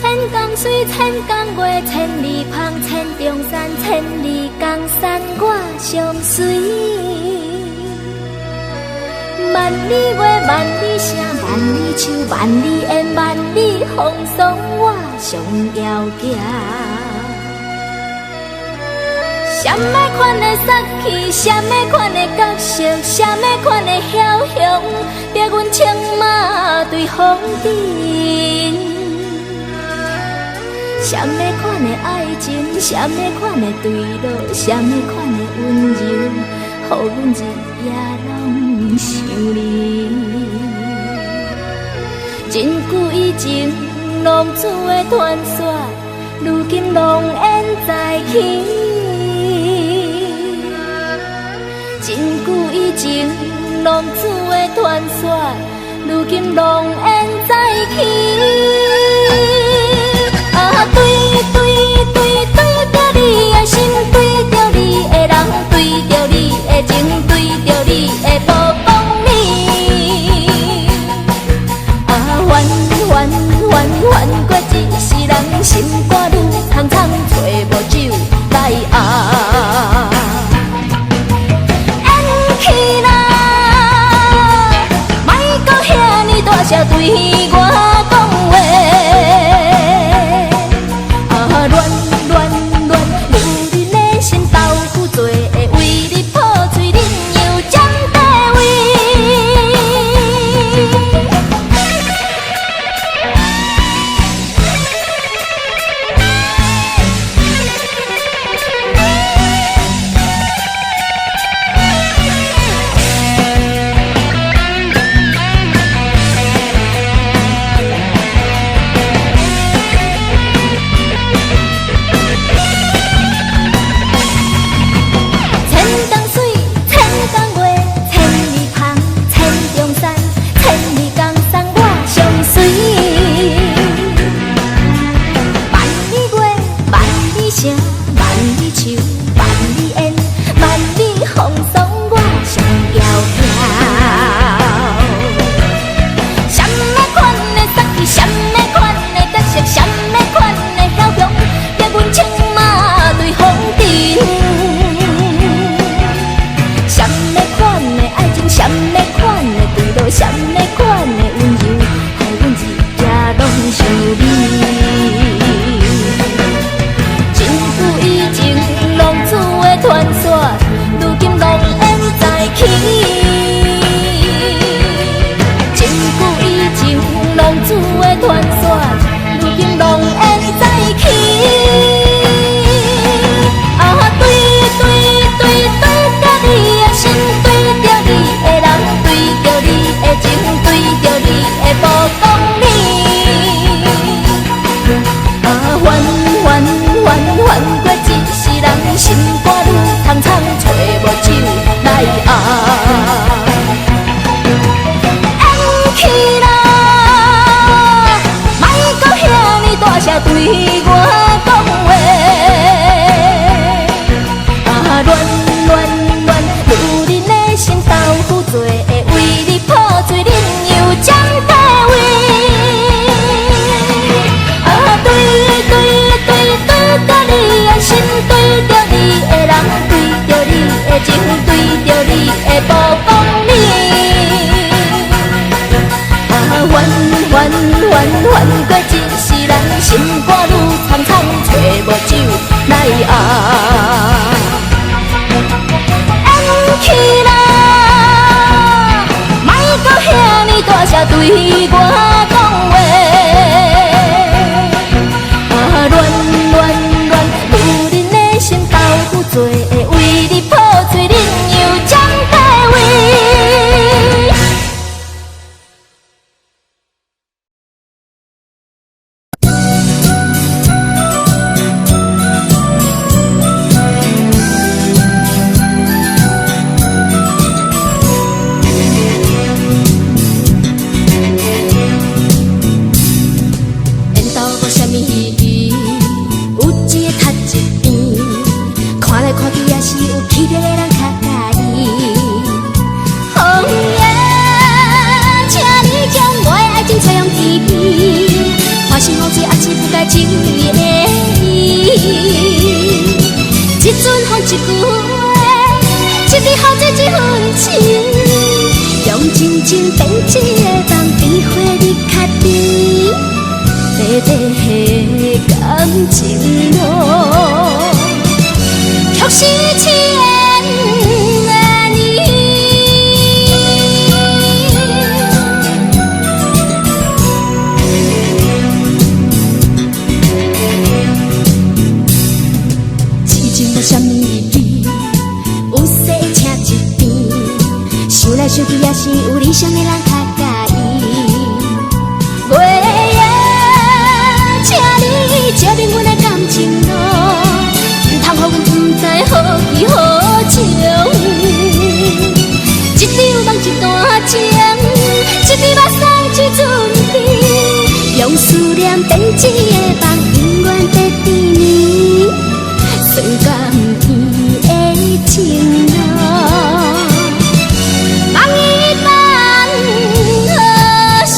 千江水，千江月，千里芳，千重山，千里江山我相隨。萬里月，萬里聲，萬里樹，萬里煙，萬里風霜，我上枵行。啥物款的殺氣，啥物款的角色，啥物款的梟雄，逼阮策馬對風塵。啥物款的愛情，啥物款的墜落，啥物款的溫柔，予阮日夜攏想你。真久以前，浪子的傳說，如今濃煙再起。真久以前，浪子的傳說，如今濃煙再起。啊，對對對對著你的心，對著你的人，對著你的情，對著你的無公理。啊，煩煩煩煩過一世人，心肝愈苍苍，揣無酒來紅。緣去啦，莫閣遐爾大聲對我講話。啊，亂亂亂，女人的心豆腐做的，為你破嘴，恁又占地位。千江水，千江月，千里芳，千重山，千里江山我相隨。萬里月，萬里聲，萬里樹，萬里煙，萬里風霜我上枵行。啥物款的殺氣，啥物款的角色，啥物款的梟雄，逼阮策馬對風塵。啥物款的愛情，啥物款的墜落，啥物款的溫柔，予阮日夜攏想你。真久以前，浪子的傳說，如今濃煙再起。真久以前，浪子的傳說，如今濃煙再起。啊，對對對對著你的心，對著你的人，對著你的情，對著你的無公理。啊，煩煩煩煩過一世人，心肝愈苍苍，揣無酒來紅。緣去啦，莫閣遐爾大聲對我講話。啊，亂亂亂，女人的心豆腐做的，為你破嘴，恁又占地位。啊，對對對對著你的心，對著你的人，對著你的情，對著你的無公理。啊，煩煩煩煩過一世人，心肝愈苍苍，揣無酒來紅。緣去啦，莫閣遐爾大聲對我講話。啊，亂亂亂，女人的心豆腐做的，為你破嘴，恁又占地位。緣投無啥物意義，有一个讀一邊，看來看去也是有氣質的人較佮意。風耶，請你將我的愛情吹向天邊，歡喜雨水也是不該愛情的伊。一陣風一句話，一支雨做一份情，用真情編織的夢，比花蜜較甜，短短的感情路，卻是千年。痴情無啥物理，有勢請一邊，想來想去也是有理想的人較佮意。月仔，請你照明阮的感情路，毋通予阮不知何去何從。一場夢一段情，一滴目屎一陣甜，用思念編織的夢，永遠在甜蜜，酸甘甜的情路，望伊等何時？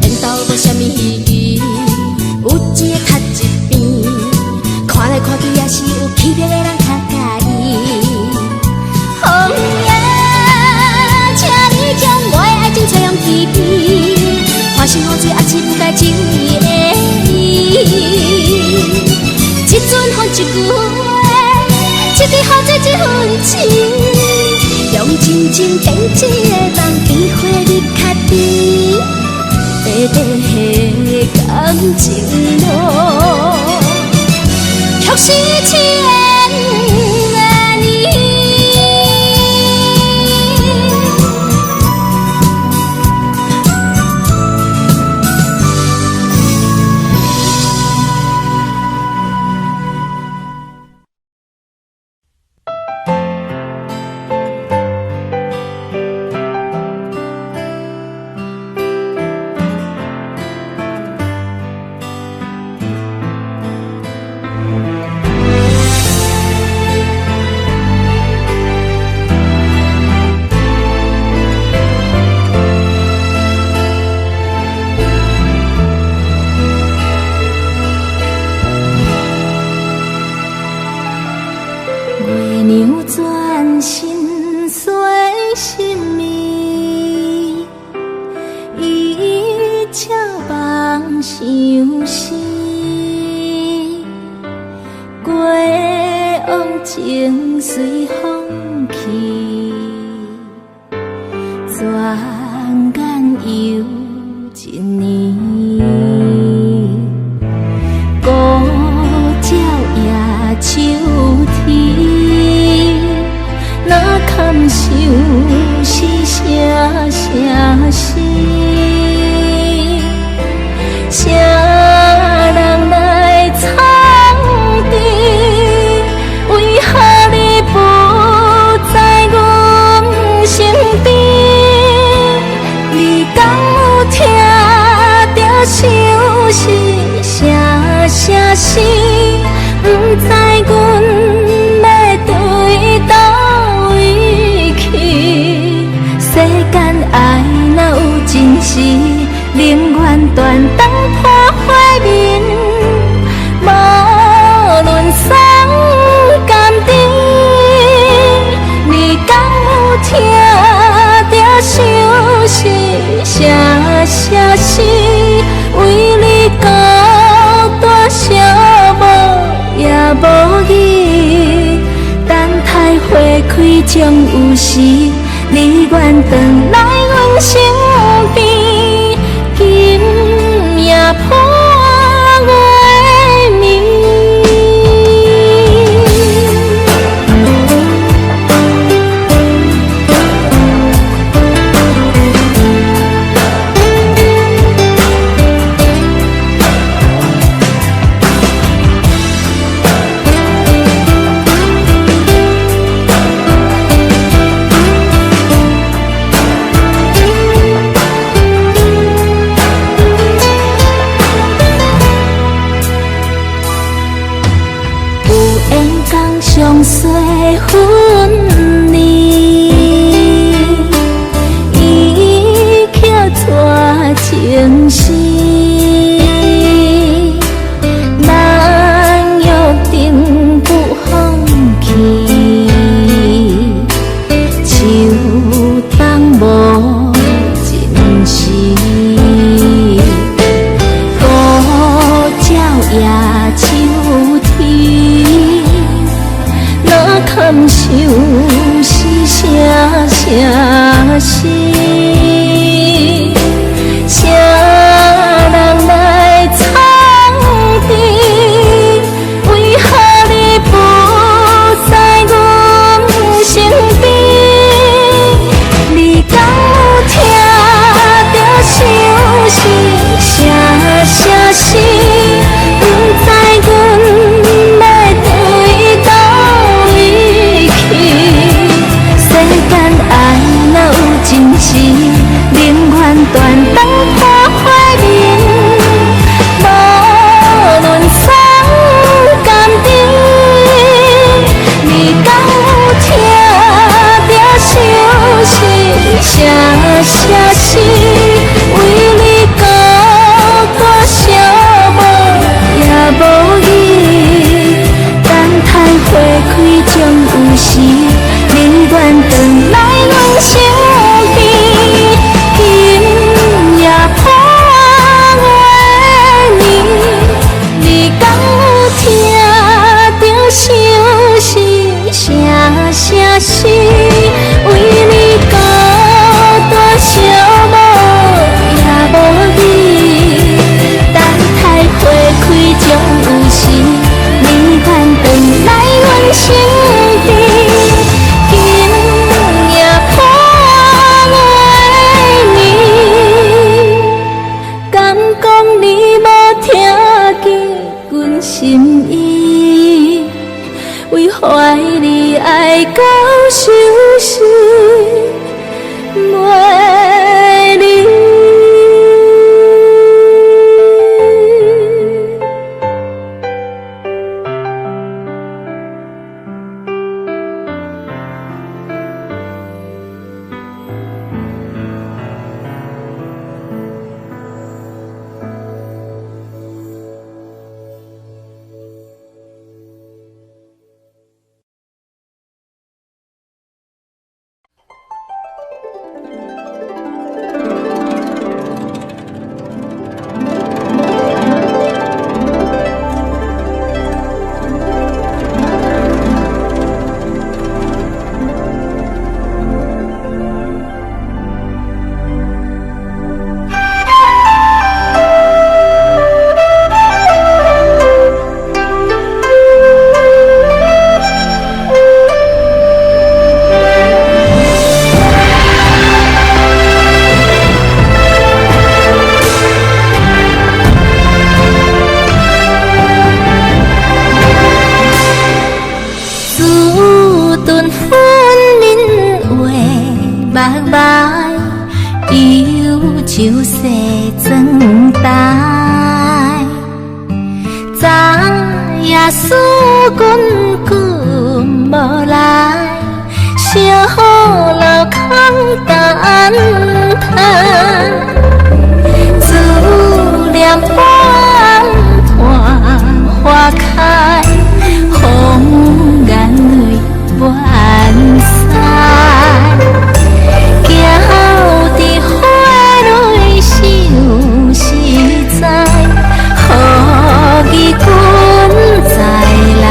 緣投無啥物意義，有一个較一邊，看來看去也是有區別的人較佮意。風仔，請你將我的愛情吹向天邊，歡聲雨水也是不該情的伊。一陣風一句話，一支雨做一份情，用真情編織的夢，比花蜜較甜，短短的感情路，卻是千年。月娘轉身洗心暝，伊笑梦相思，過往情隨風去，轉眼又一年。孤鳥夜秋天，哪堪相思声声死？啥人來創治？為何你不在阮身邊？你敢有聽著相思聲聲死？不知阮欲對佗位去？世間愛若有真時，寧願斷腸破花面，無論爽甘甜。你敢有聽著相思聲聲死？為你孤單寂寞也無語，等待花開終有時，你願轉來阮身邊，今夜伴月暝。分離，伊却带情丝，咱約定不放棄，秋冬無盡時，孤鳥夜秋天，哪堪相思聲聲死？誰人來創治？為何你不在阮身邊？你敢有聽著相思聲聲死？不知阮欲對佗位去？世間愛若有情時，寧願斷腸破花面，無論爽甘甜。你敢有聽著相思聲聲死？為你孤單寂寞也無語，等待花開終有時，你願轉來阮身邊，今夜伴月暝，你敢有聽著相思聲聲死？為你孤單寂寞也無語，等待花開終有時，你願轉來阮身邊，今夜伴月暝，敢講你無聽見阮心意？為何愛你愛到相思袂離？自陣分面畫目眉，憂愁西妝台。昨夜思君君無來，小樓空等待。思念半段花開，風眼淚滿腮。行佇花裏相實在，何日君再來？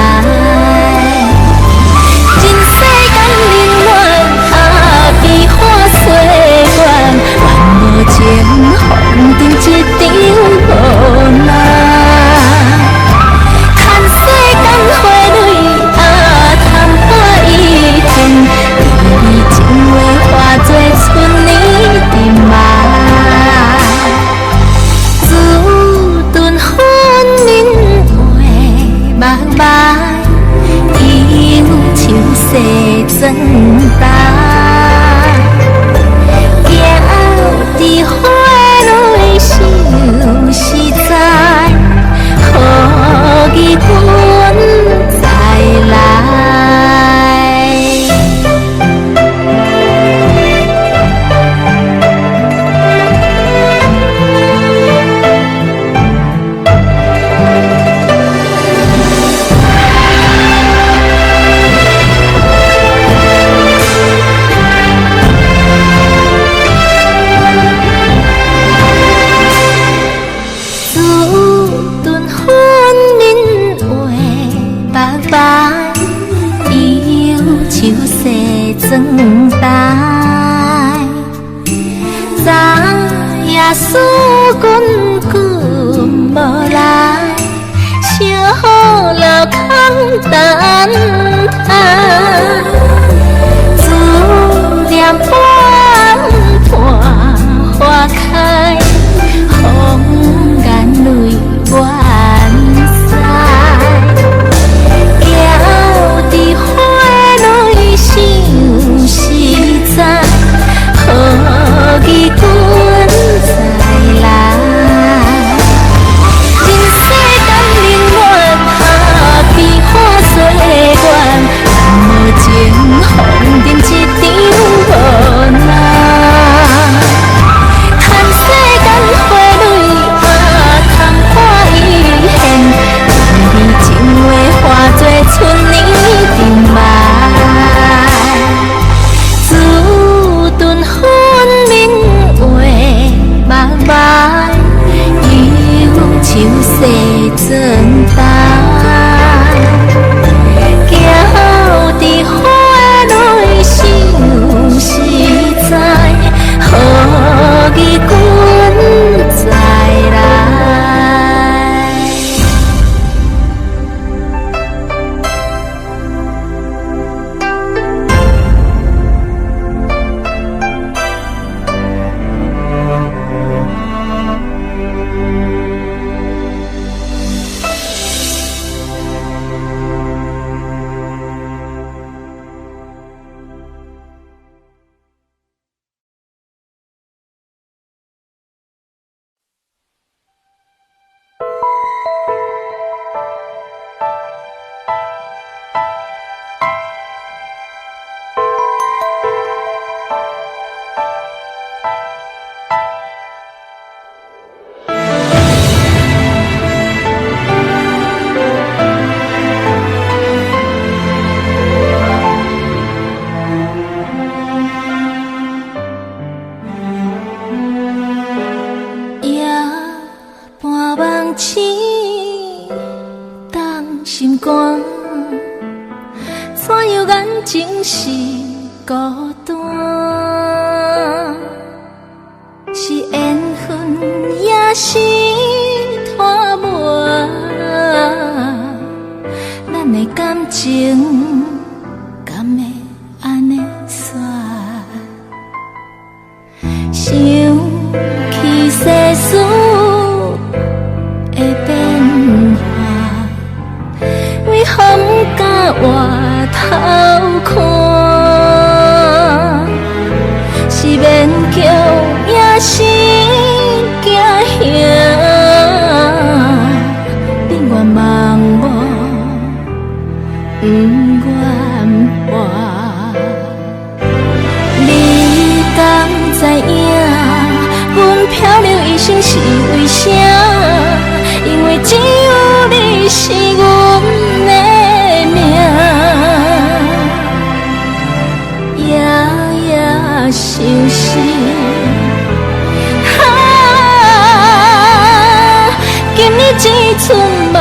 人世間冷暖，啊悲歡歲月，怨無情風塵一場無奈。牽世空等待，思念半伴花開，風眼淚滿載，行佇花內想實在，好義君再來。人世間冷暖，彼看歲月，人無情，風塵一場無奈。嘆世間花蕊，曇花一現，甜蜜情話化作春年沉埋。自頓分明畫目眉，憂愁西妝台。行佇花內想實在，好義君再來。夜半夢醒，重心肝，怎樣眼前是孤單？是緣分，也是拖磨？咱的感情敢會按呢煞？想起世事的變化，為何不敢回頭看？是勉強，也是驚嚇？你願望無，不願活。你敢知影，阮漂流一生是為啥？因為只有你是阮的命。夜夜相思，啊，今暝一寸夢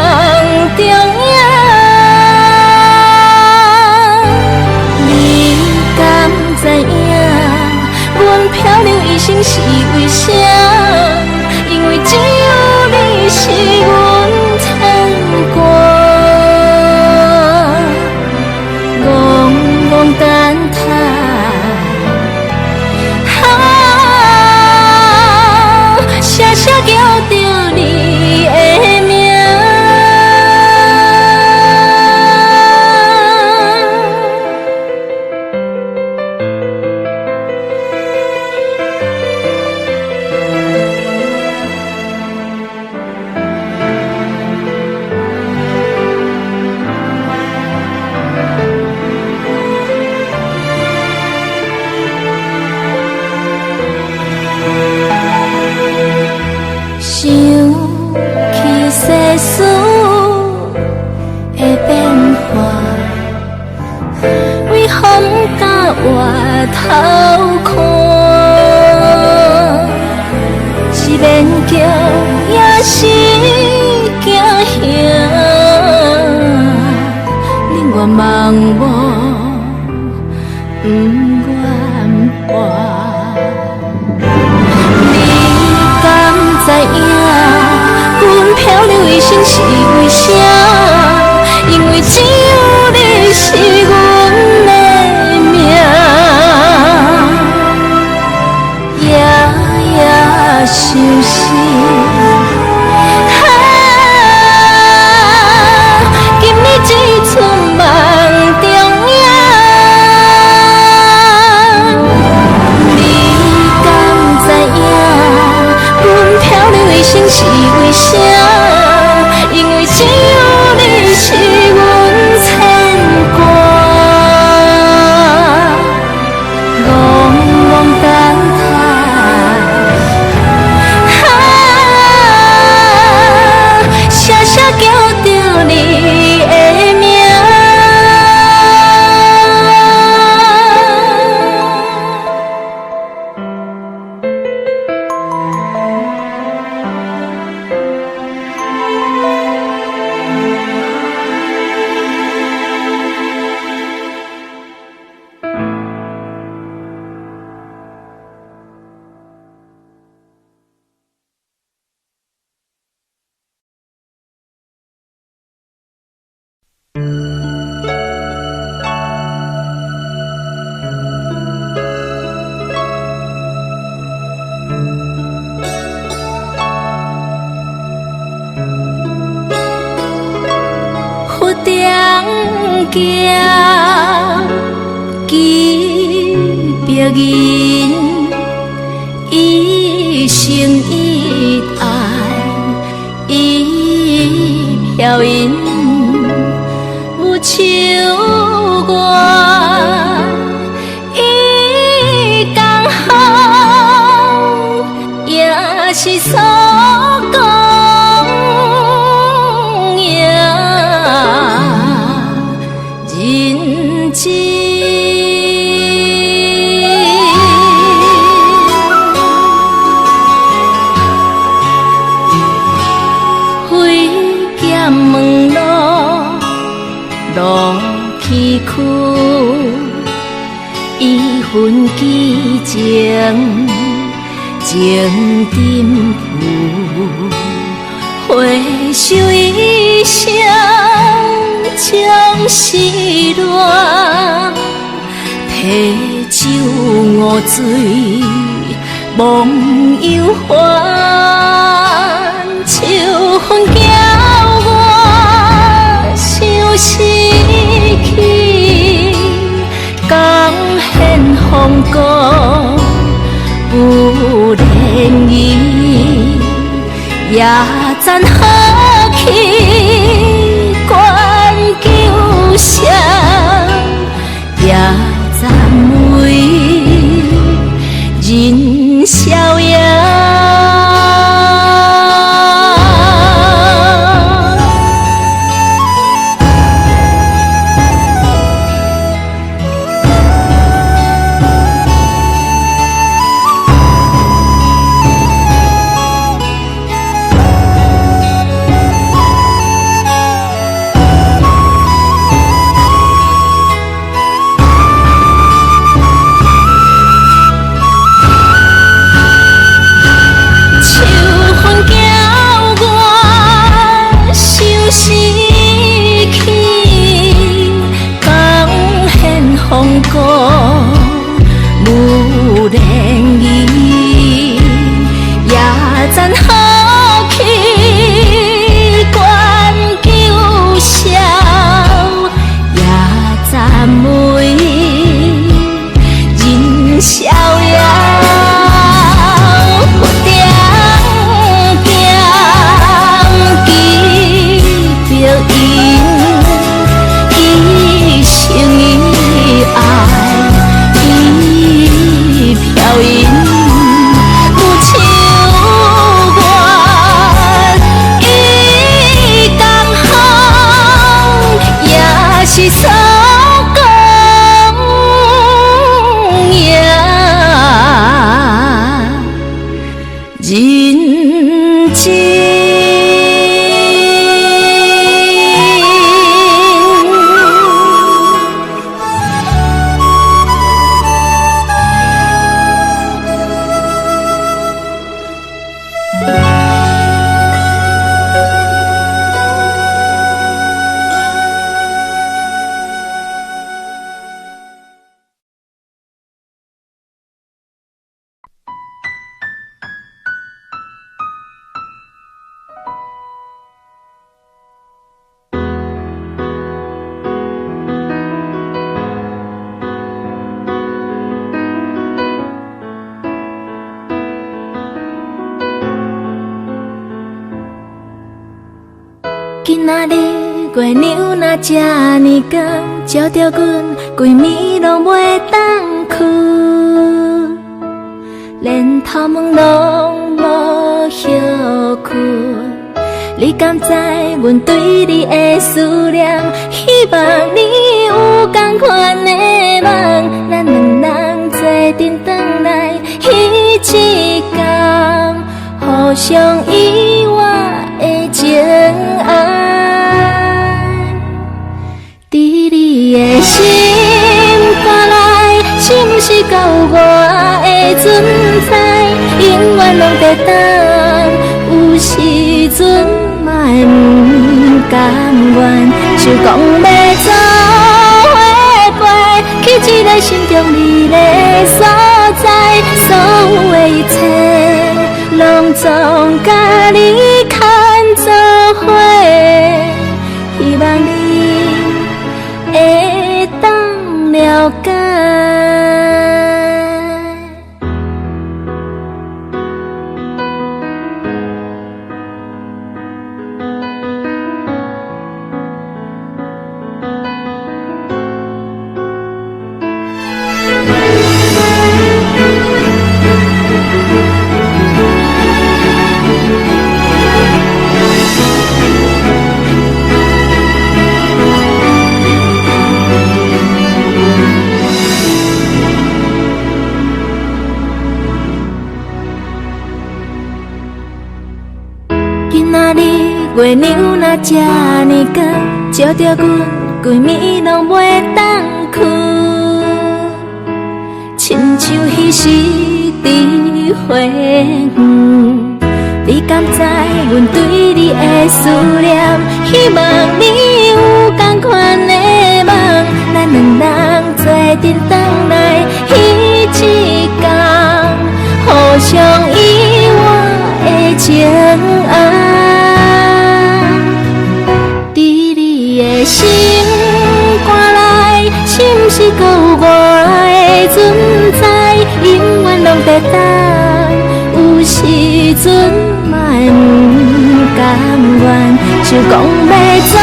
中影。你敢知影，阮漂流一生是為啥？因為只有你是阮牽掛，戆戆等待，啊，聲聲叫著你的名。劍擊白銀，一生一愛一飄銀，無求願伊共好，也是所講贏人情。飛劍門路路崎嶇，一分寄情，情沉浮，回首一生總是亂，提酒五醉忘憂煩，秋風叫我想死去，江現風骨不連意，也讚好去關求誰，也讚美人逍遙。秋風叫我想死去，江現風骨無連意，也讚好去關求誰，也讚美人逍遙。佛點劍擊白銀，一生一愛一飄銀，無求願伊共好，也是所講贏人情。今仔日月娘若這呢光，照著阮規暝攏袂當睏，連頭毛攏無歇睏。你敢知阮對你的思念？希望你有仝款的夢，咱兩人做陣轉來，彼一天，互相意外的情愛。佇你的心肝內，是毋是閣有我的存在？永遠攏在等，有時陣嘛會毋甘願，想講欲做伙飛，去一个心中你的所在，所有的一切攏總佮你牽做伙，希望你會了解。今仔日月娘若這呢光，照著阮規暝攏袂當睏，親像彼時佇花園，你敢知阮對你的思念？希望你有仝款的夢，咱兩人做陣轉來彼一天，互相依偎的情愛。佇你的心肝內，是毋是閣有我的存在？永遠攏佇等，有時陣嘛會毋甘願，想講欲做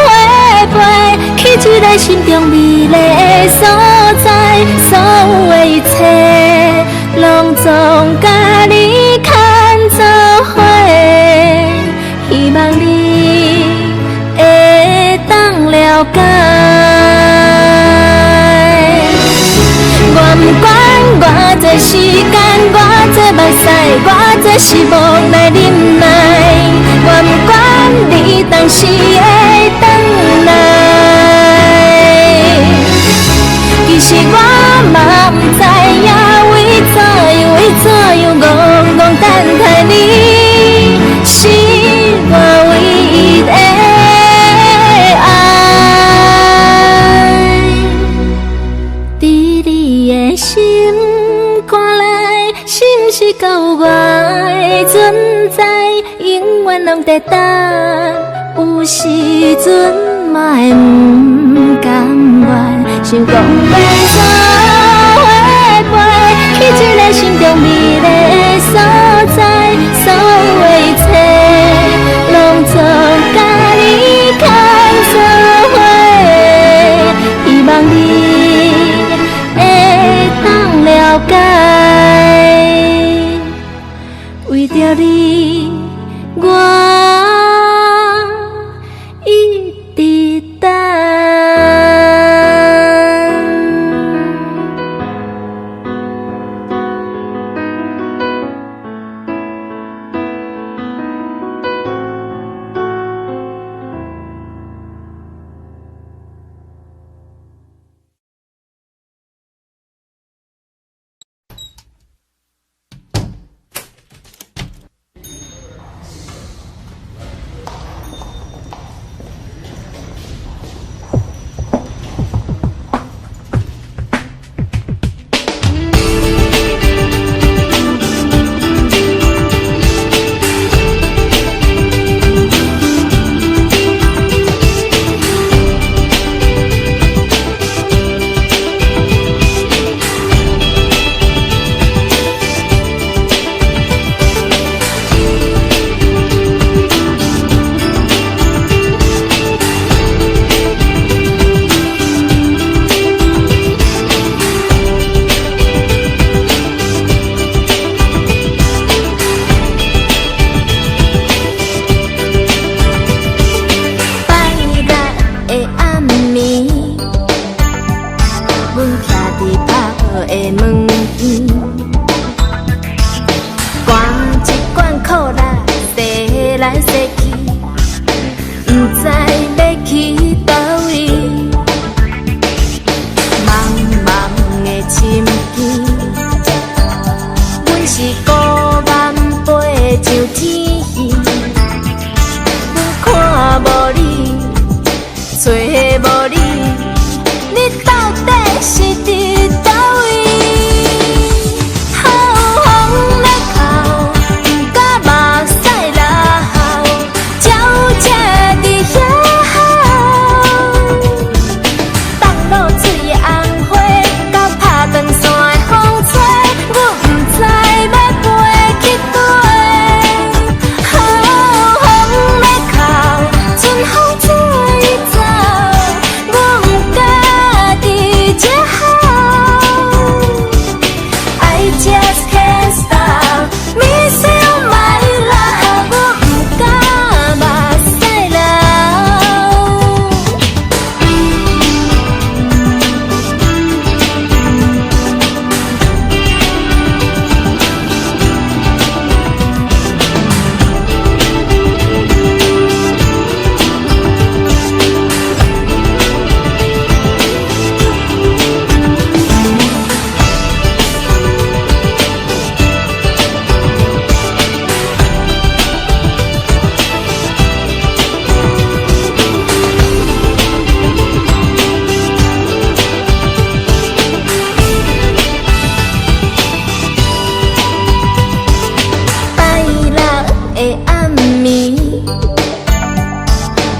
伙飛去一個心中美麗的所在，所有的一切攏總佮你牽做伙，希望你會當了解。我毋管偌濟時間，偌濟目屎，偌濟失望來忍耐。我毋管你當時會轉來，其實我嘛毋知影為怎樣，為怎樣戇戇等待你，是我唯一的愛。佇你的心肝內，是毋是閣有我的存在？永遠攏佇等，有時陣嘛會毋甘願，想講欲做伙飛去一個心中美麗的所在，所有的一切攏總佮你牽做伙，希望你會當了解，為著你，我一直等。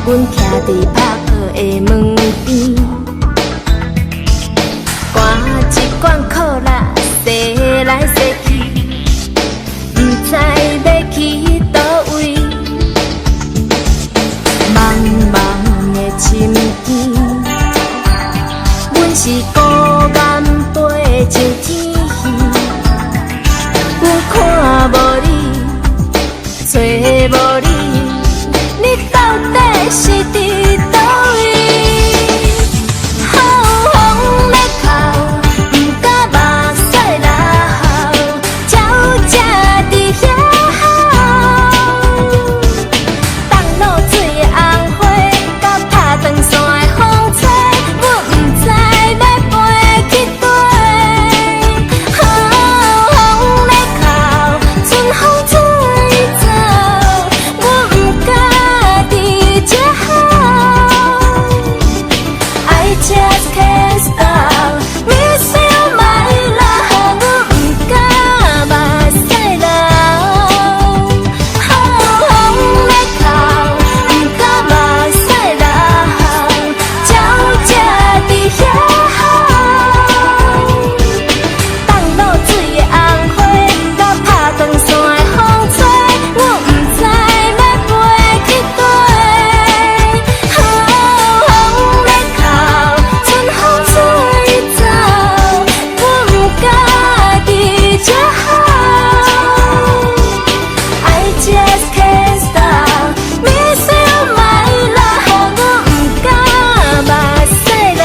阮徛佇拍破的門邊，寒一罐可樂，踅來踅去，毋知欲去佗位。茫茫的深更，阮是孤雁飛上天去，阮看無你，揣無你，你到底是佇佗位？風咧哭，毋敢目屎流，鳥只佇遐吼。放露水的紅花，佮拍斷線的風吹，阮毋知欲飛去佗。風咧哭，春風吹走，阮毋敢佇這吼。I just can't stop missing my love，阮毋敢目屎流。風咧哭，毋敢目屎流，鳥只佇遐吼。放露水的紅花，佮拍斷線的風吹，阮毋知欲飛去佗。風咧哭，春風吹走，阮毋敢佇這吼。I just can't stop missing my love，阮毋敢目屎流。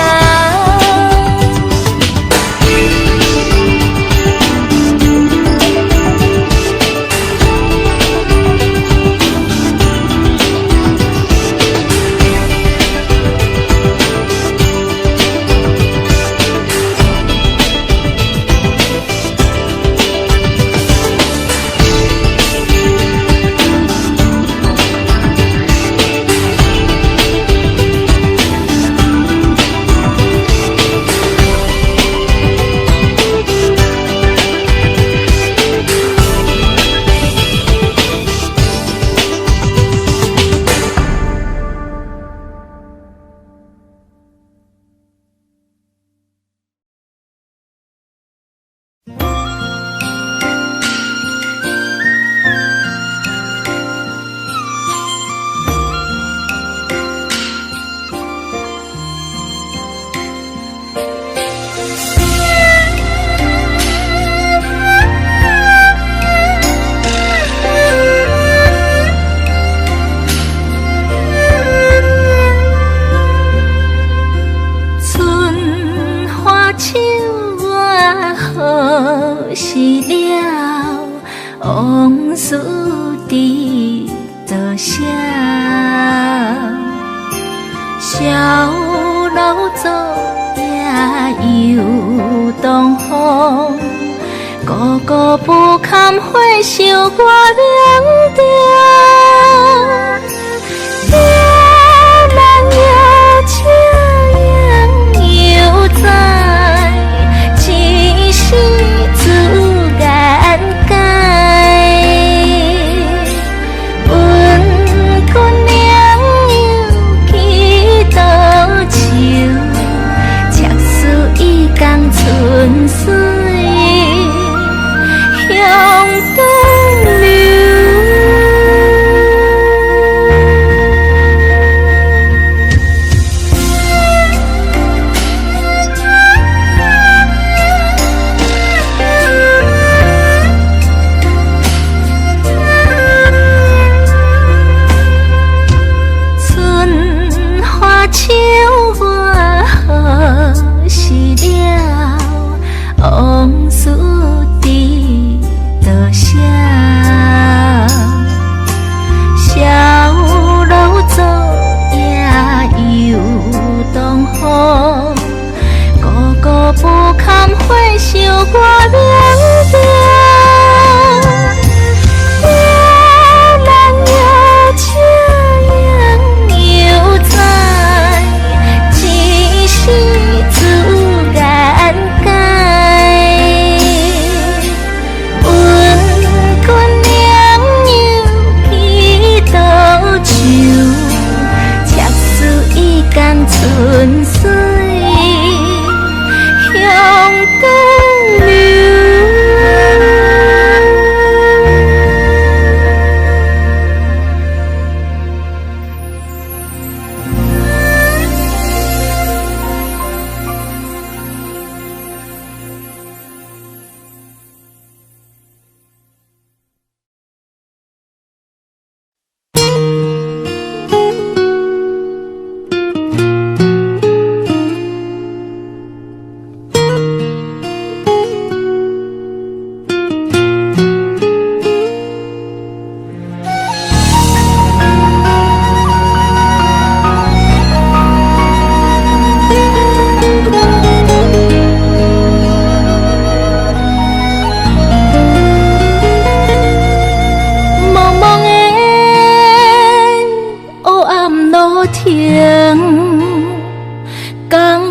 春花秋月何時了？往事知多少？小樓昨夜又東風，故故不堪回首我明朝。夜闌夜情猶在，一時自眼界。問君良藥幾多愁？赤絲已共春水向東流。路程，江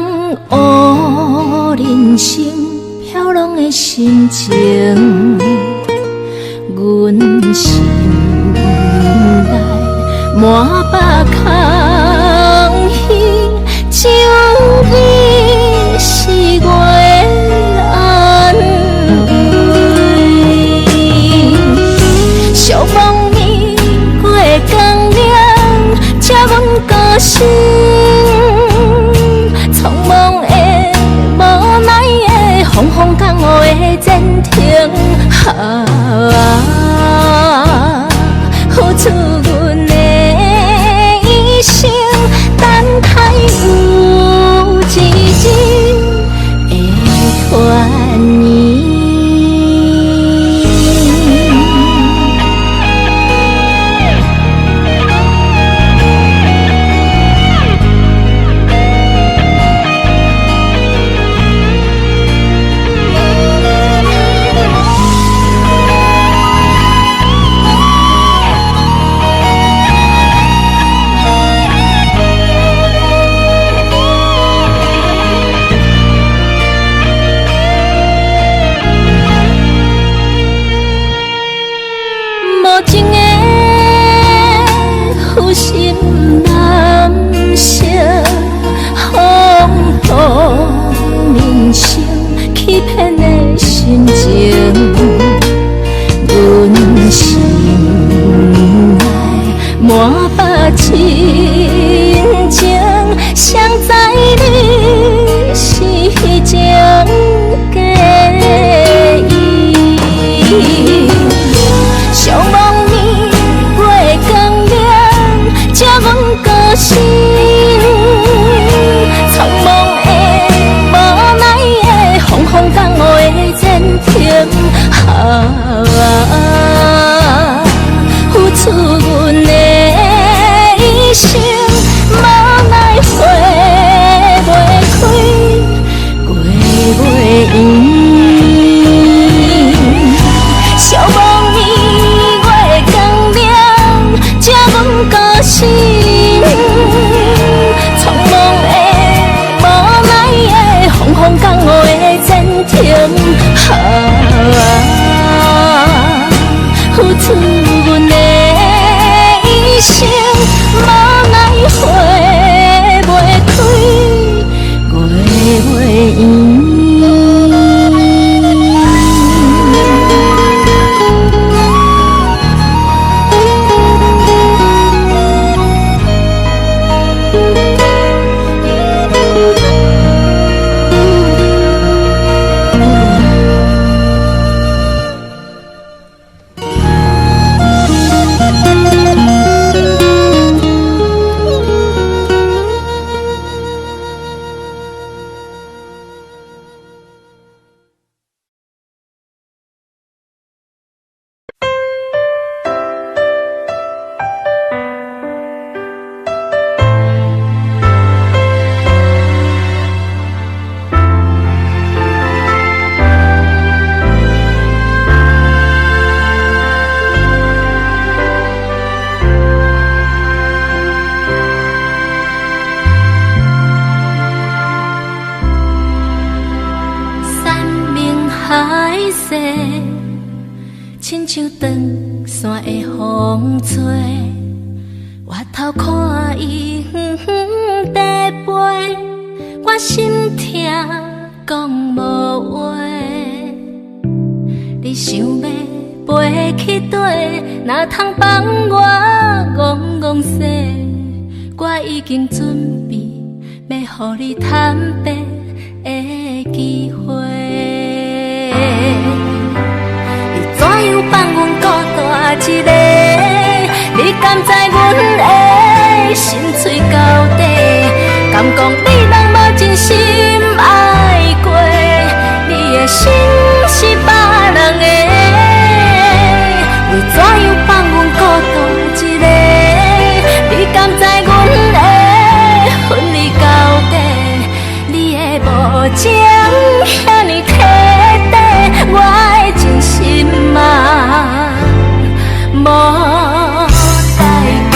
湖人生飘浪的心情，阮心内滿腹空虛，只有你是我的安慰。寂寞暝月光亮，这阮孤身，苍茫的无奈的风风江雨的前程，啊，付出阮的一生，等待有一日會團圓。無情的負心男性，風度人生欺騙的心情，阮心內滿腹真情，誰知你是情假意。寂寞暝月光亮，这阮孤身，苍茫的無奈的風風江雨的前程，啊，付出阮的一生，無奈花袂開，月袂圓。寂寞暝月光亮，這阮孤身，苍茫的無奈的風風江雨的前程，啊，付出阮的一生，無奈花袂開，月袂圓。山盟海誓，親像斷線的風吹，回頭看伊遠遠在飛，我心疼講無話。你想欲飛去佗，哪通放我戇戇踅？我已經準備欲予你坦白的機會。你怎樣放阮孤單一个？你敢知阮的心碎到底？敢講你人無真心愛過？你的心是別人的。為怎樣放阮孤單一个？你敢知阮的分離到底？你的無情遐呢徹底，我的真心啊，無代價。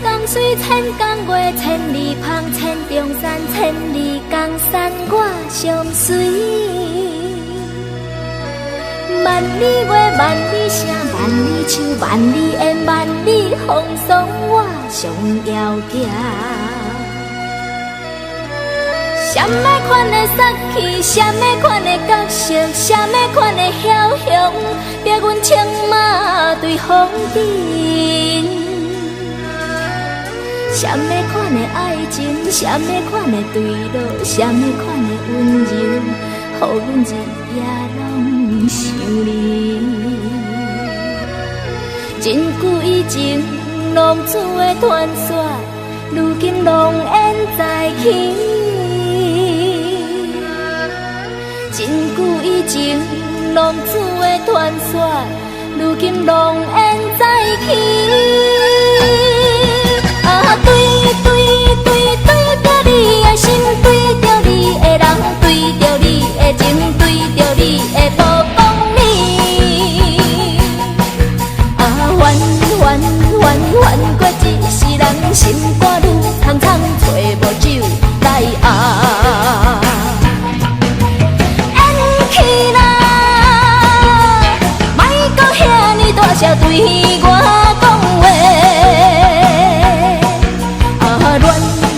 江水，千江月，千里芳，千重山，千里江山我相隨。萬里月，萬里聲，萬里樹，萬里煙，萬里風霜，我上枵行。啥物款的殺氣，啥物款的角色，啥物款的梟雄，逼阮策馬對風塵。啥物款的愛情，啥物款的墜落，啥物款的溫柔，予阮日夜攏想你。真久以前，浪子的傳說，如今濃煙再起。真久以前，浪子的傳說，如今濃煙再起。啊，對對對對著你的心，對著你的人，對著你的情，對著你的無公理。啊，煩煩煩煩過一世人，心肝愈空空，揣無酒來紅。演去啦，莫閣遐呢大聲對我講話。啊，亂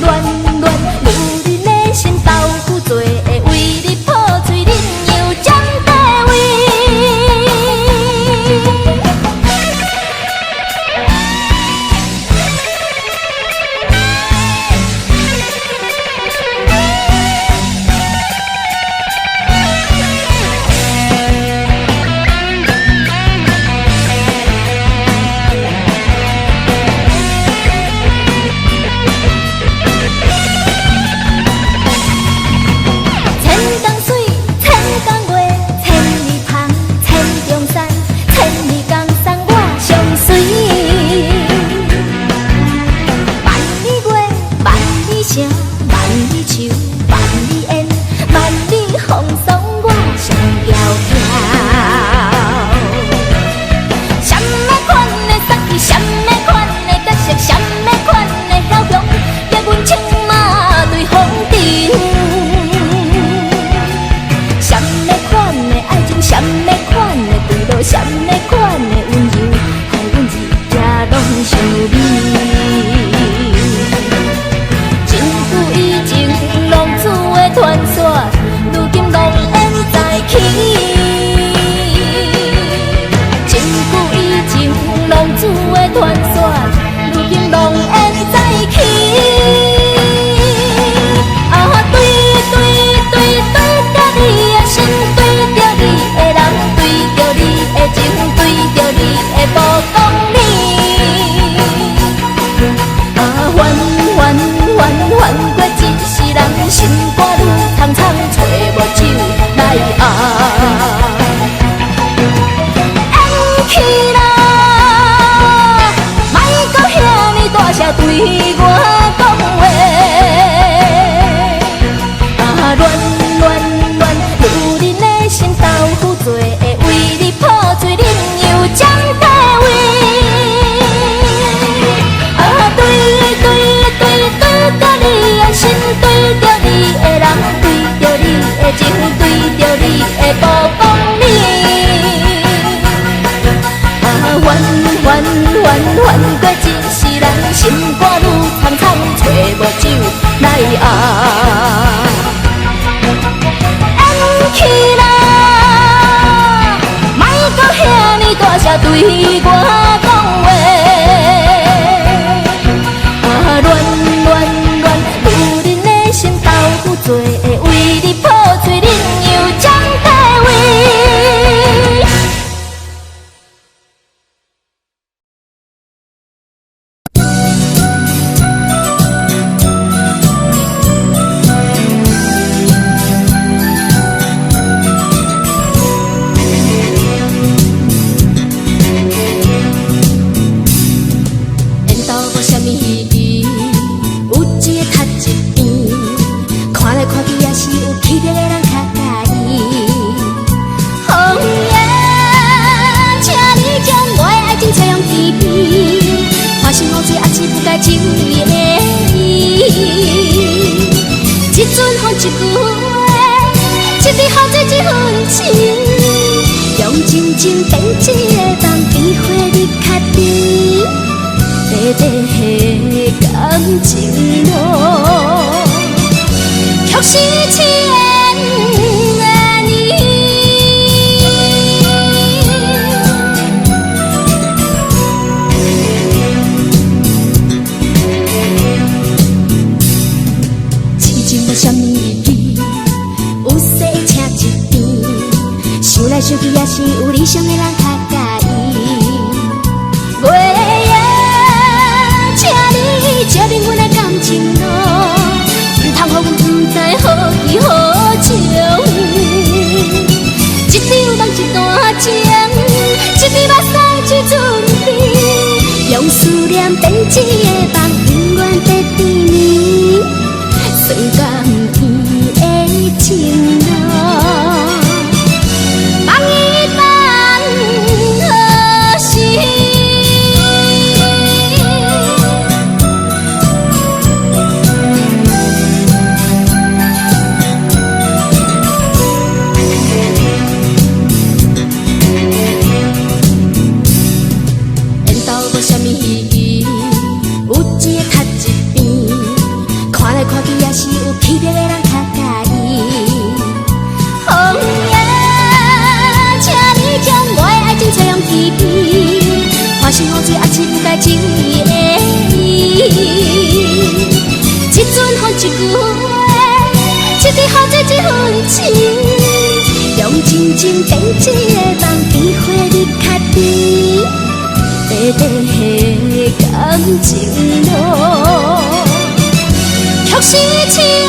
亂亂，女人的心豆腐做的，為你破嘴，恁又占地位。千江水，千江月，千里芳，千重山，千里江山我相隨。萬里月，萬里聲，萬里樹，萬里煙，萬里風霜我上枵行。啥物款的殺氣，啥物款的角色，啥物款的梟雄，逼阮策馬對風塵。啥物款的愛情，啥物款的墜落，啥物款的溫柔，予阮日夜攏想你。真久以前，浪子的傳說，如今濃煙再起。真久以前，浪子的傳說，如今濃煙再起。啊，對對對對著你的心，對著你的人，對著你的情，對著你的無公理。啊，煩煩煩煩過一世人，心肝愈空空，揣無酒來紅。演去啦，莫閣遐呢大聲對我講話。啊，亂亂亂，女人的心豆腐做的，為你破嘴，恁又占地位。啊，對對對對著你的心，對著你的人，對著你的情，對著你的無公理。啊，煩煩煩煩過一世人，心肝愈空空，揣無酒來紅。演去啦，莫閣遐呢大聲對我講話。啊，亂亂亂，女人的心豆腐做的，為你破嘴，恁又占地位。緣投無啥物意義，有一个讀一邊，看來看去也是有起的人較佮意。風耶，請你將我的愛情插向天邊，歡心雨水壓一是不该情的伊。一阵风一句话，一滴雨水一分情，用真情编一个梦，变花日较甜，短短的感情路，却是千年。痴情無啥物意義，有勢請一邊，想來想去也是有理想的人較佮意。月夜，請你照明阮的感情路，毋通予阮不知何去何從。一場夢一段情，一滴目屎一陣甜，用思念編一個夢，永遠的甜蜜，酸甘甜的情路，放伊等何時？緣投無啥物意義，有一个較一邊，看來看去也是有區別的人較佮意。風呀，請你將我的愛情吹向天邊，看是雨水還是不該情的伊。一陣風一句話，一滴雨水一分情，用真情編一個夢，變花日較甜，短短的感情路，卻是千年。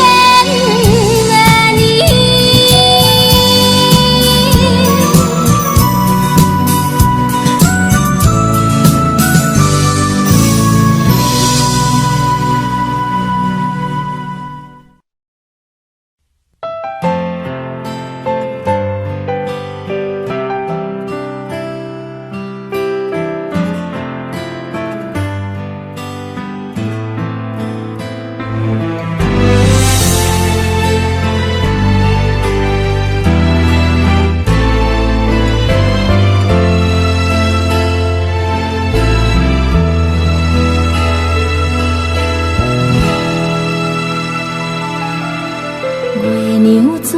月娘轉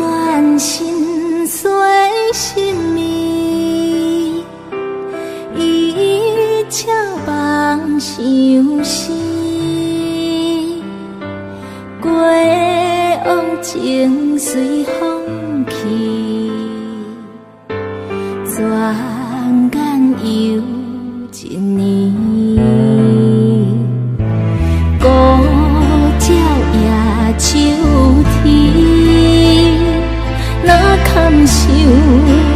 身細心意，伊笑望相思，過往情隨風去，轉眼又一年。孤鸟夜秋天，哪堪相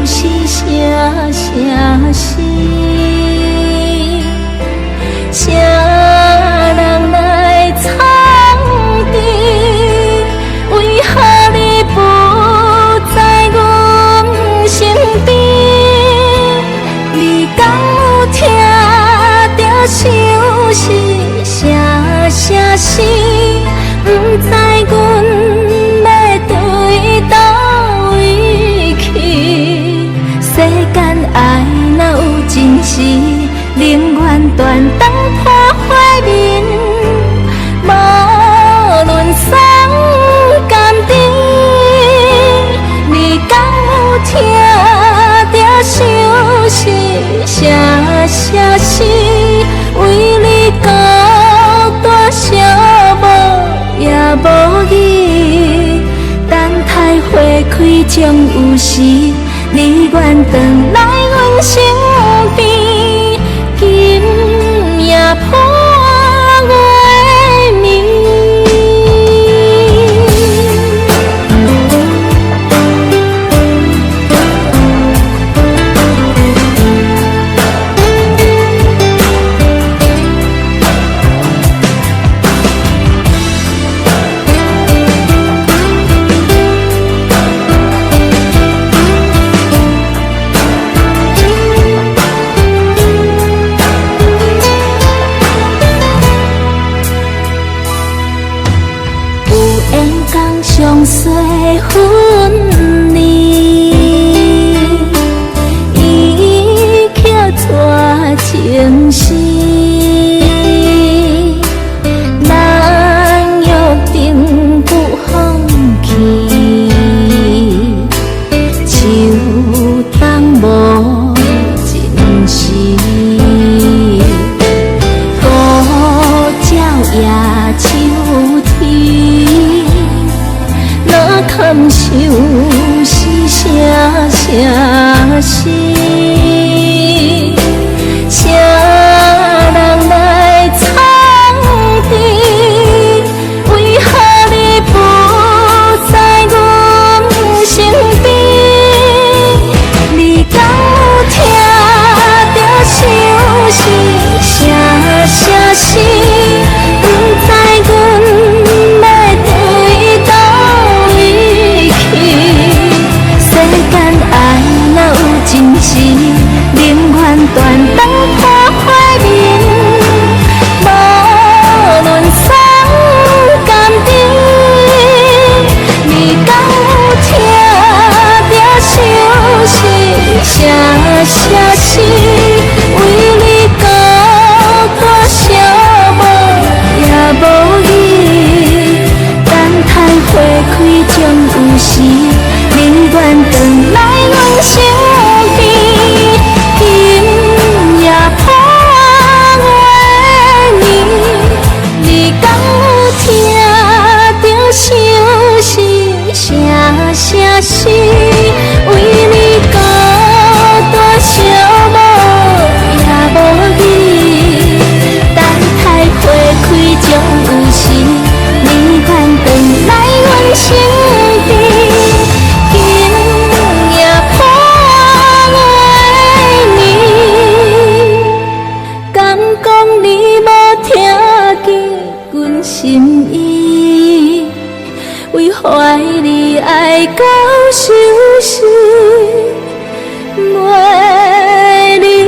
思声声死？啥人来创治？為何你不在阮身邊？你敢有聽著相思聲聲死？不知阮欲對佗位去？世間愛若有真時，寧願斷腸破花面，無論酸甘甜。你敢有聽著相思聲聲死？為你孤單寂寞也無語，等待花開終有時，你願轉來阮身邊，今夜伴月暝。年無聽見阮心意，為懷你愛到相思袂離。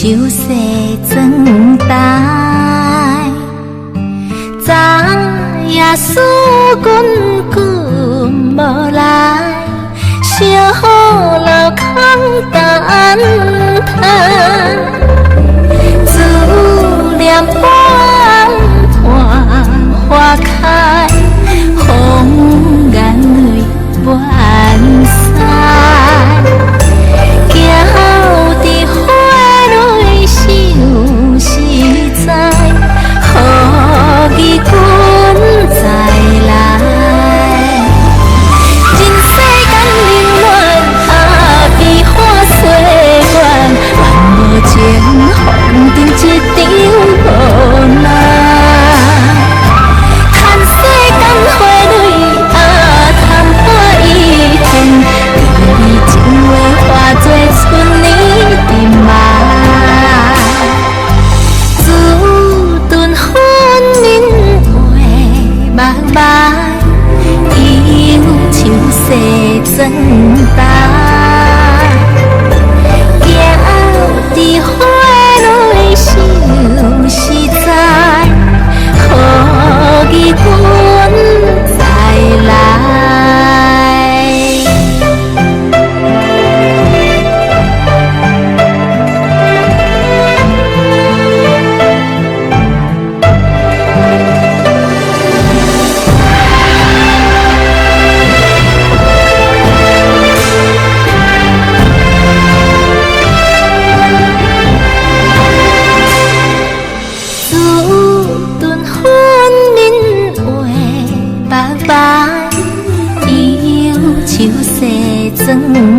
手细装台，昨夜思君君无来，小楼空等待，思念半伴花开，风眼泪满腮。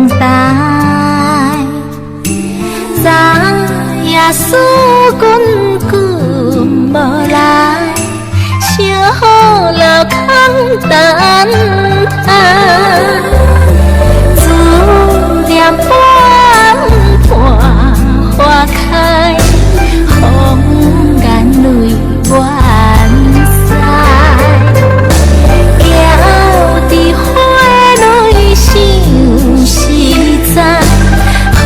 待。昨夜思君君无来，小楼空等待。思念半破花开，风眼泪愿驶。行伫花内想实在，何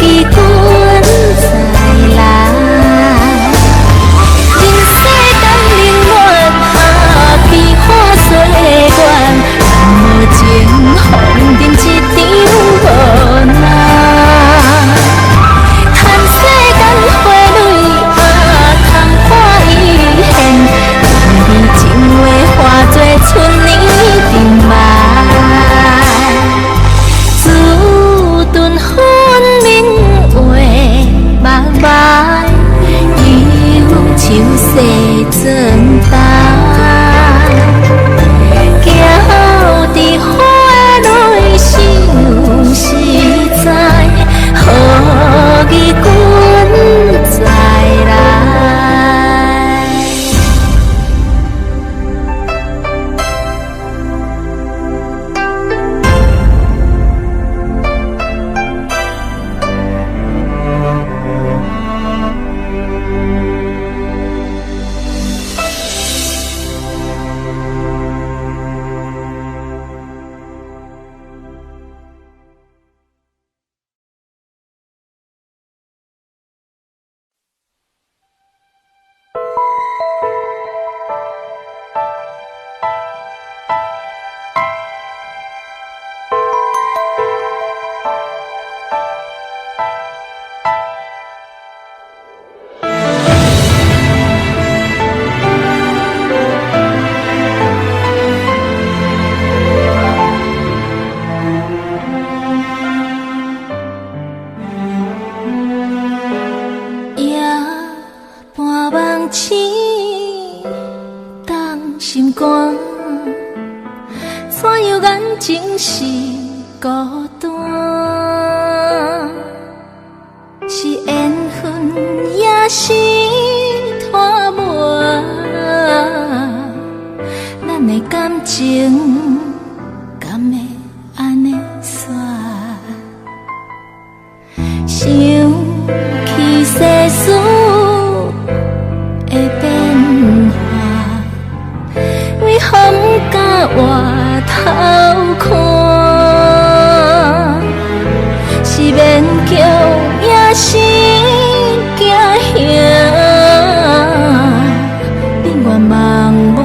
义君再来？人世间冷暖，啊，悲欢岁月，无情风尘一场无奈。叹世间花蕊，啊，昙花一现，甜蜜情话化作春年重埋。自顿分明画目眉，忧愁细妆台。行伫花内想实在，何义君再来？夜半梦醒，动心肝，怎样眼睛是孤单？是缘分，也是拖磨？咱的感情敢会按呢煞？想起世事的变化，为何不敢回头看？是勉强，也是惊吓？你愿望无，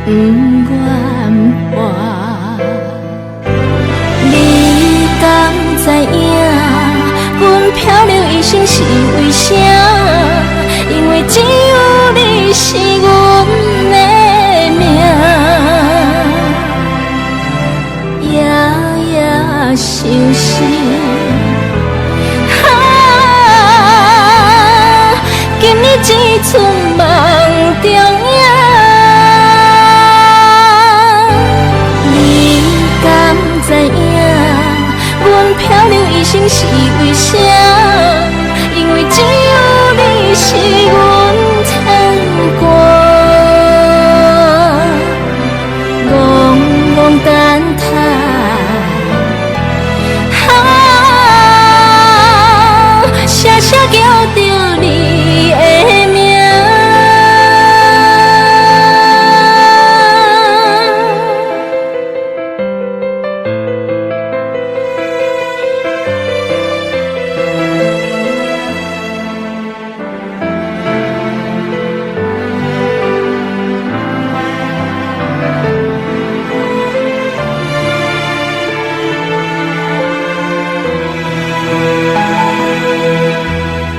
不愿活。你敢知影，阮漂流一生是为啥？因为只有你是阮的命。夜夜相思，啊，今暝这阵梦中影。你敢知影，阮漂流一生是为啥？因为只有你是阮牵挂。戆戆等待，啊，声声叫著你的名。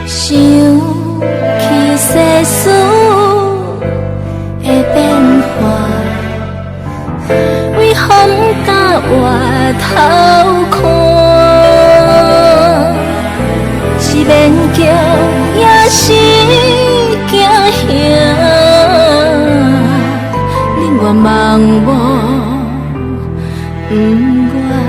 想起世事的变化，为何不敢回头看？是勉强，也是惊吓？你愿望无，不愿。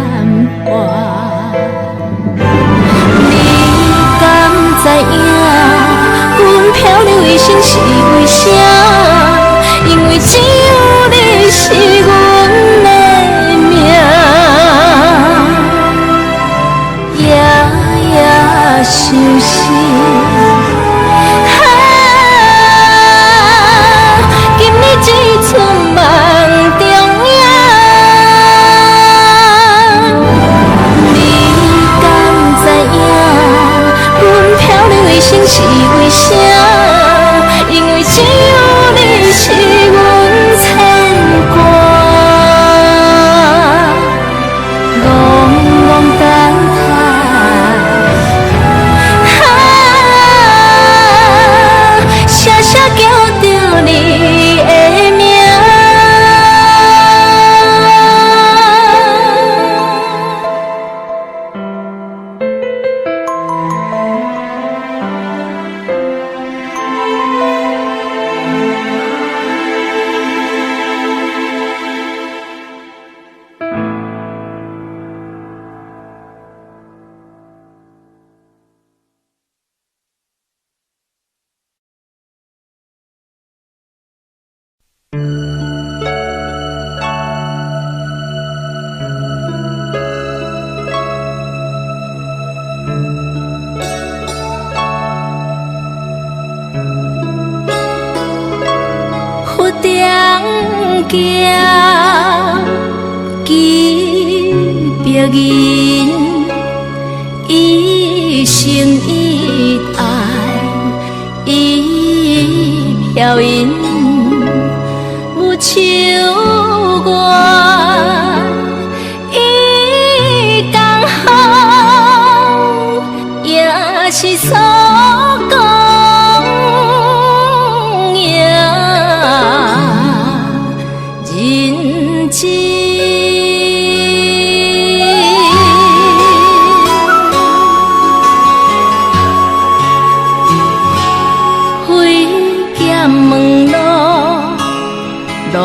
劍擊白銀，一生一愛一飄銀，無求願伊共好，也是所講贏人情。飛劍門路路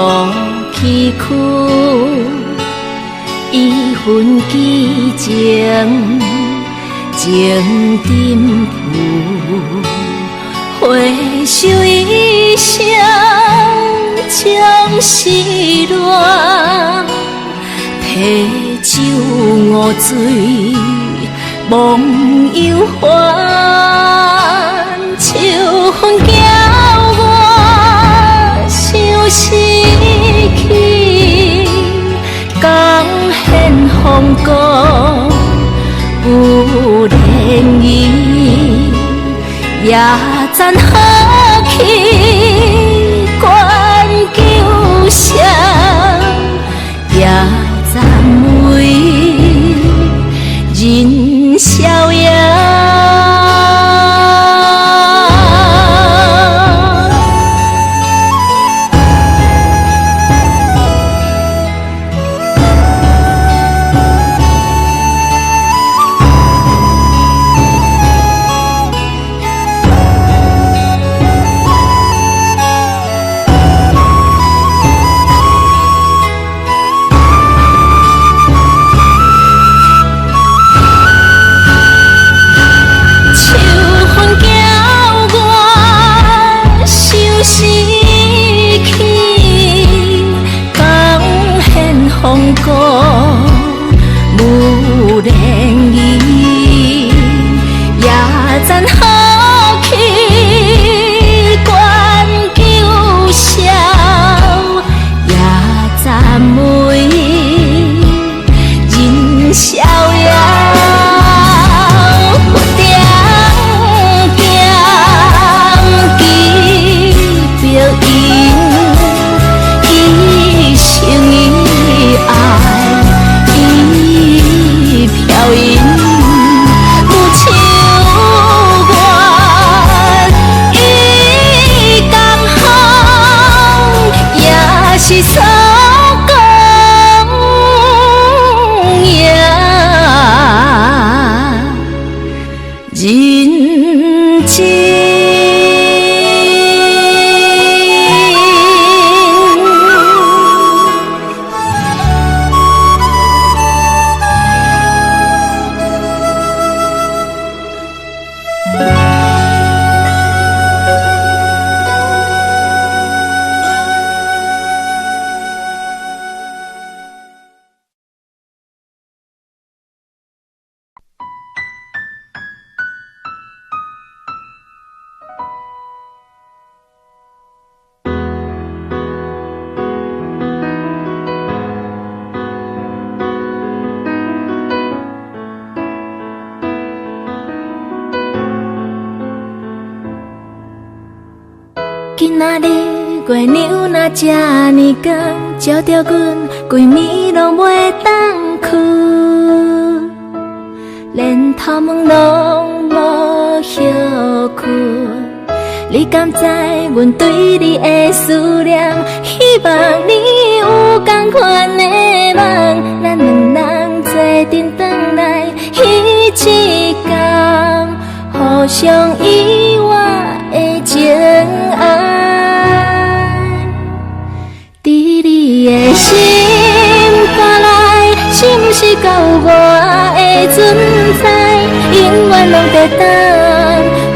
崎嶇，一份寄情情沉浮，回首一生總是亂，提酒五醉忘憂煩，秋風叫我想死去，江現風光有漣漪，也残好去关求谁，也赞美人逍遥。秋風叫我想死去，江現風光無漣漪，也残好去關求誰，也讚美人逍遙。點劍擊白銀，一生一愛一飄銀，無求願伊共好，也是所講贏人情。今仔日月娘若這呢光，照著阮規暝攏袂當睏，連頭毛攏無歇睏。你敢知阮對你的思念？希望你有仝款的夢，咱兩人做陣轉來，彼一天，互相依偎的情愛。佇你的心肝內，是毋是閣有我的存在？永遠攏在等，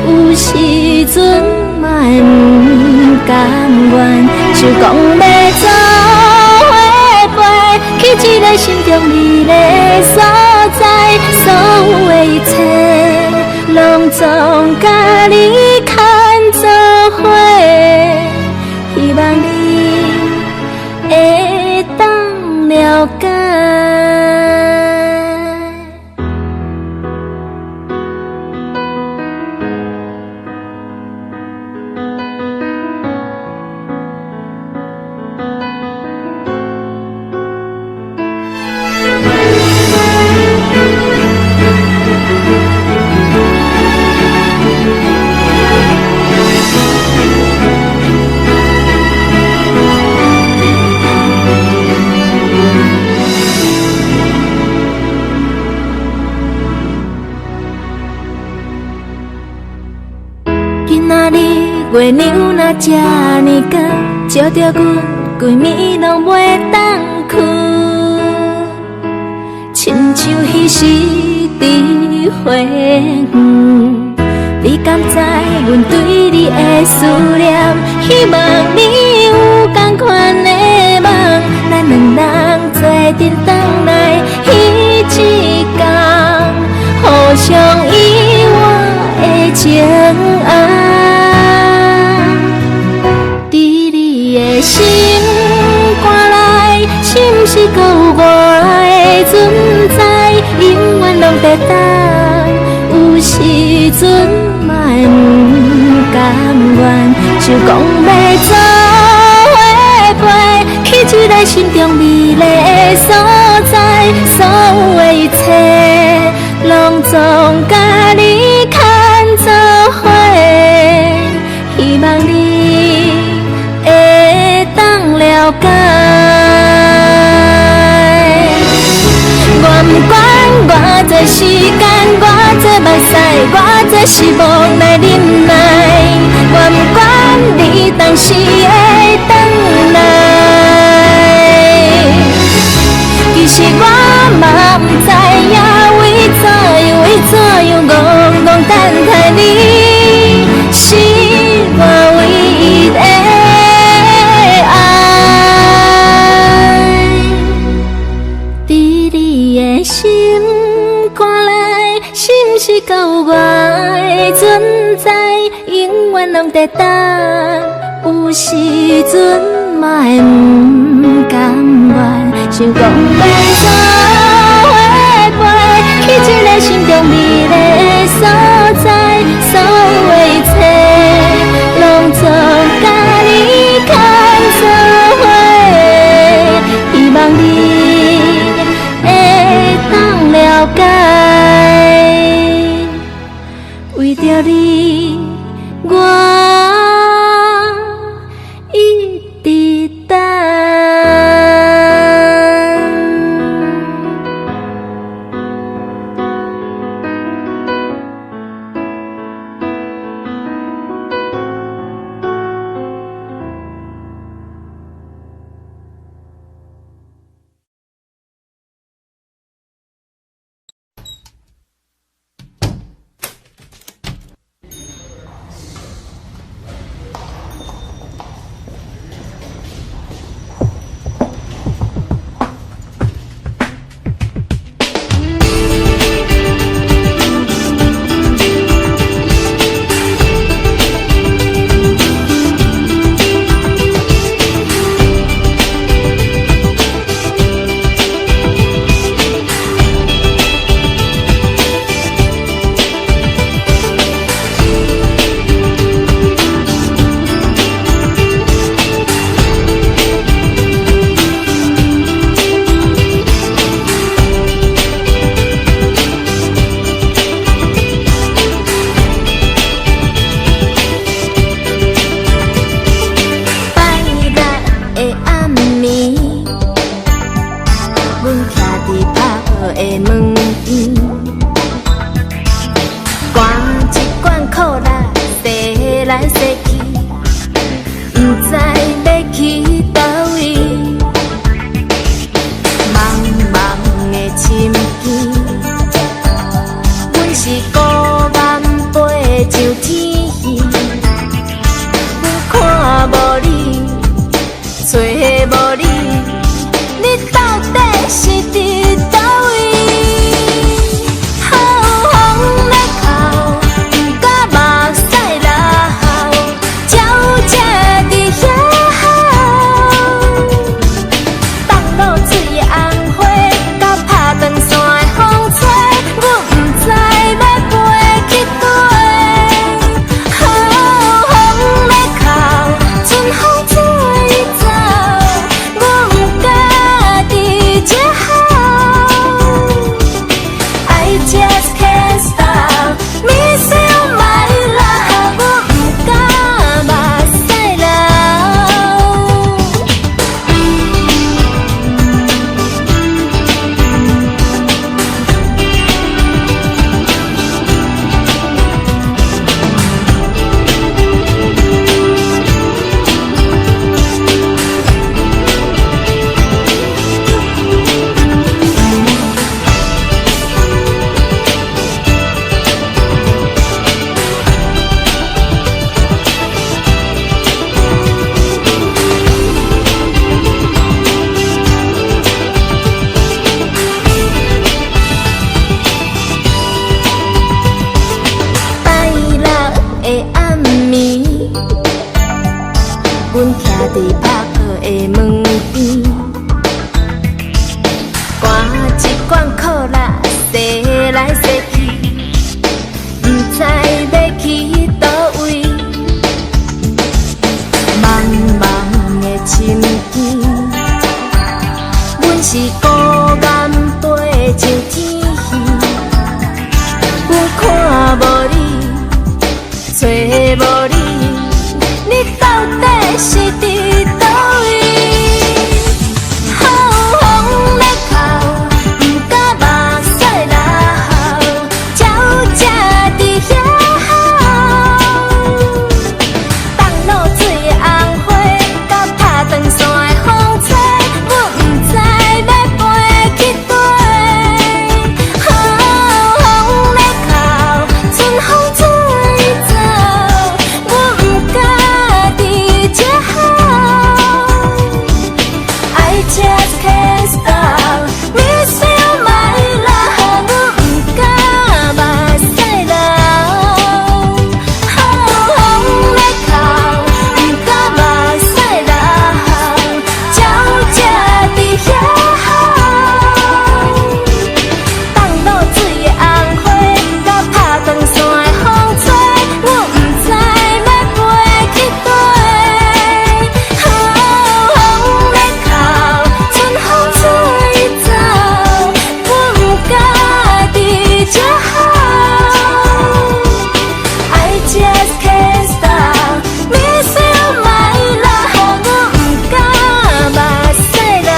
有時陣嘛會毋甘願，想講欲做伙飛去一个心中美麗所在，所有的一切攏總佮你牽做伙，希望你會月娘若這呢光，照著阮規暝攏袂當睏。親像彼時佇花園，你敢知阮對你的思念？希望你有仝款的夢，咱兩人做陣轉來彼一工，互相依偎的情愛。佇你的心肝內，是毋是閣有我的存在？永遠攏佇等，有時陣嘛會毋甘願，想講欲做伙飛去一个心中美麗的所在，所有的一切攏總佮你牽做伙，希望你會當了解。我毋管偌濟時間，偌濟目屎，偌濟失望來忍耐。我毋管你當時會轉來，其實我嘛毋知影為怎樣，為怎樣戇戇等待你，是我唯一的愛。佇你的心肝內，是毋是閣有我的存在？永遠攏佇等，有時陣嘛會毋甘願，想講欲做伙飛去一个心中美麗的所在，所有的一切攏總佮你牽做伙，希望你會當了解，為著你，我一直等。伫拍的門邊，寒一罐可樂，踅來踅去，毋知欲去佗位。茫茫的深更，阮是孤雁飛上天。阮看無你，揣無你，你到底是佇佗位？風咧哭，毋敢目屎流，鳥只佇遐吼。放露水的紅花，佮拍斷線的風吹，阮毋知欲飛去佗。風咧哭，春風吹走，阮毋敢佇這吼。I just can't stop missing my love，阮毋敢目屎流。風咧哭，毋敢目屎流，鳥只佇遐吼。放露水的紅花，佮拍斷線的風吹，阮毋知欲飛去佗。風咧哭，春風吹走，阮毋敢佇這吼。I just can't stop missing my love，阮毋敢目屎流。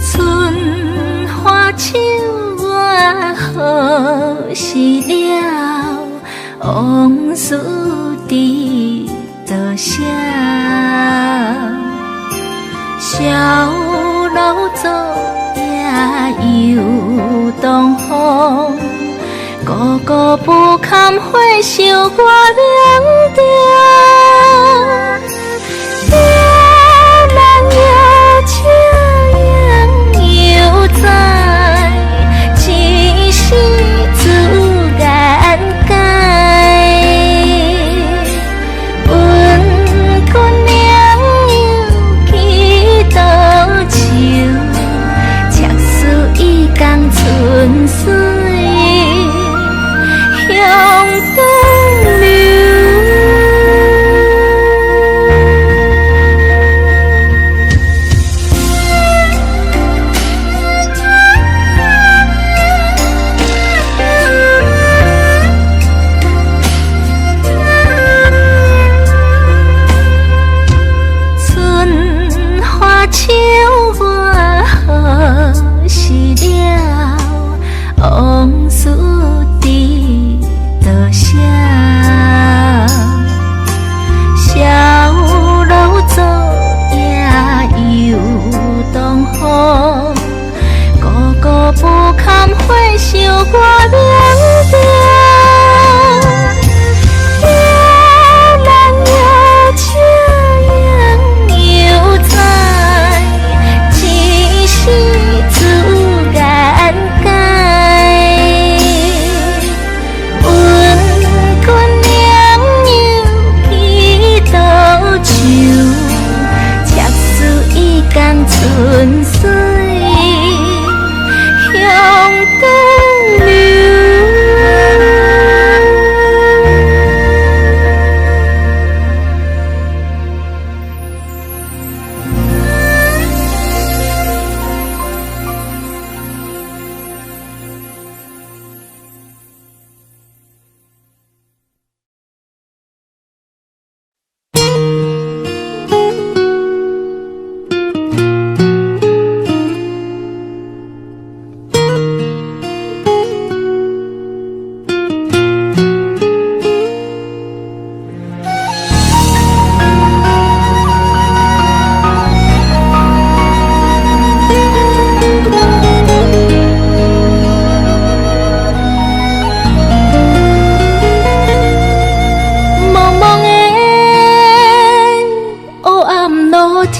春花秋月何時了？往事知多少？小樓昨夜又東風，故故不堪回首我明朝。別人有情猶在，一時自眼界。問君娘又去倒手，赤絲已共春水向東流。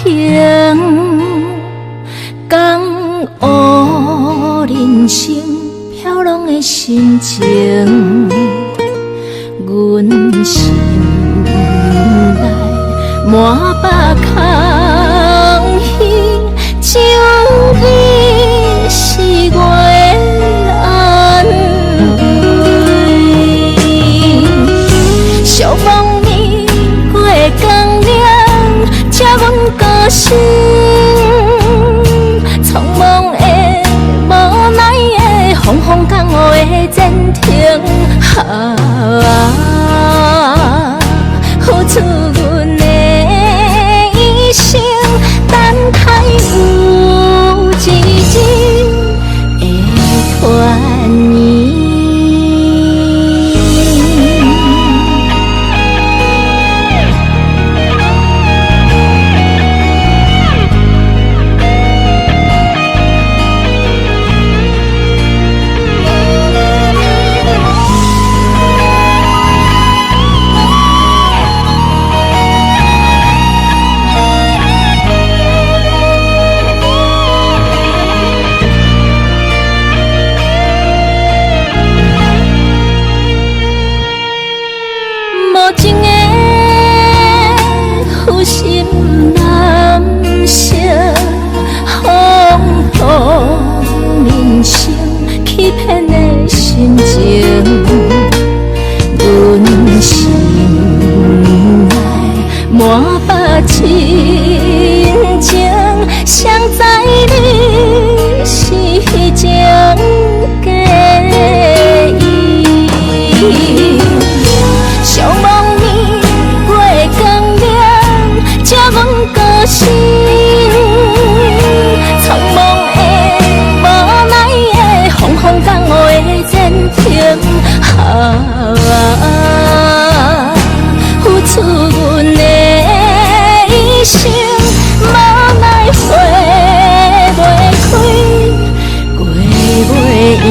停，江湖人生飘浪的心情，阮心內滿腹空虛，只有你是我的安慰。寂寞年月光明，才阮孤身，匆忙的、無奈的，風風江雨的前程，啊，付出阮的一生，等待有一日會團圓。無情的負心男性，風度人生欺騙的心情，阮心內滿腹深情，誰知你是情假意。寂寞年月光明，才阮孤身，匆忙的、無奈的，風風江雨的前程，啊，付出阮的一生，無奈花袂開，過袂圓。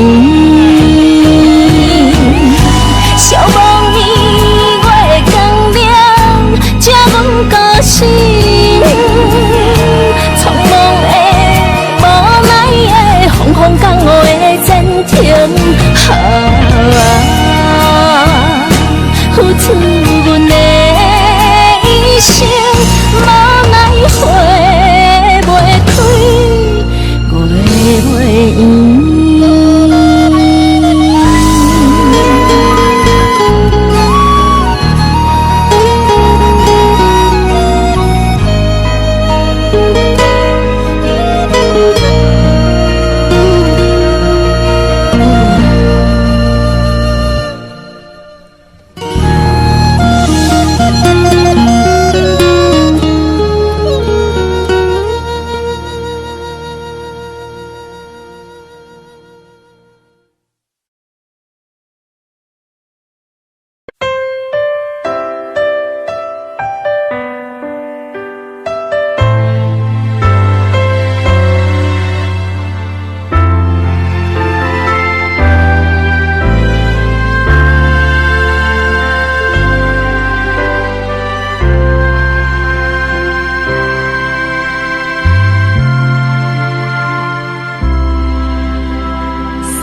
寂寞年月光明，才阮孤身，匆忙的、無奈的，風風江雨的前程，啊，付出阮的一生，無奈花袂開，過袂圓。山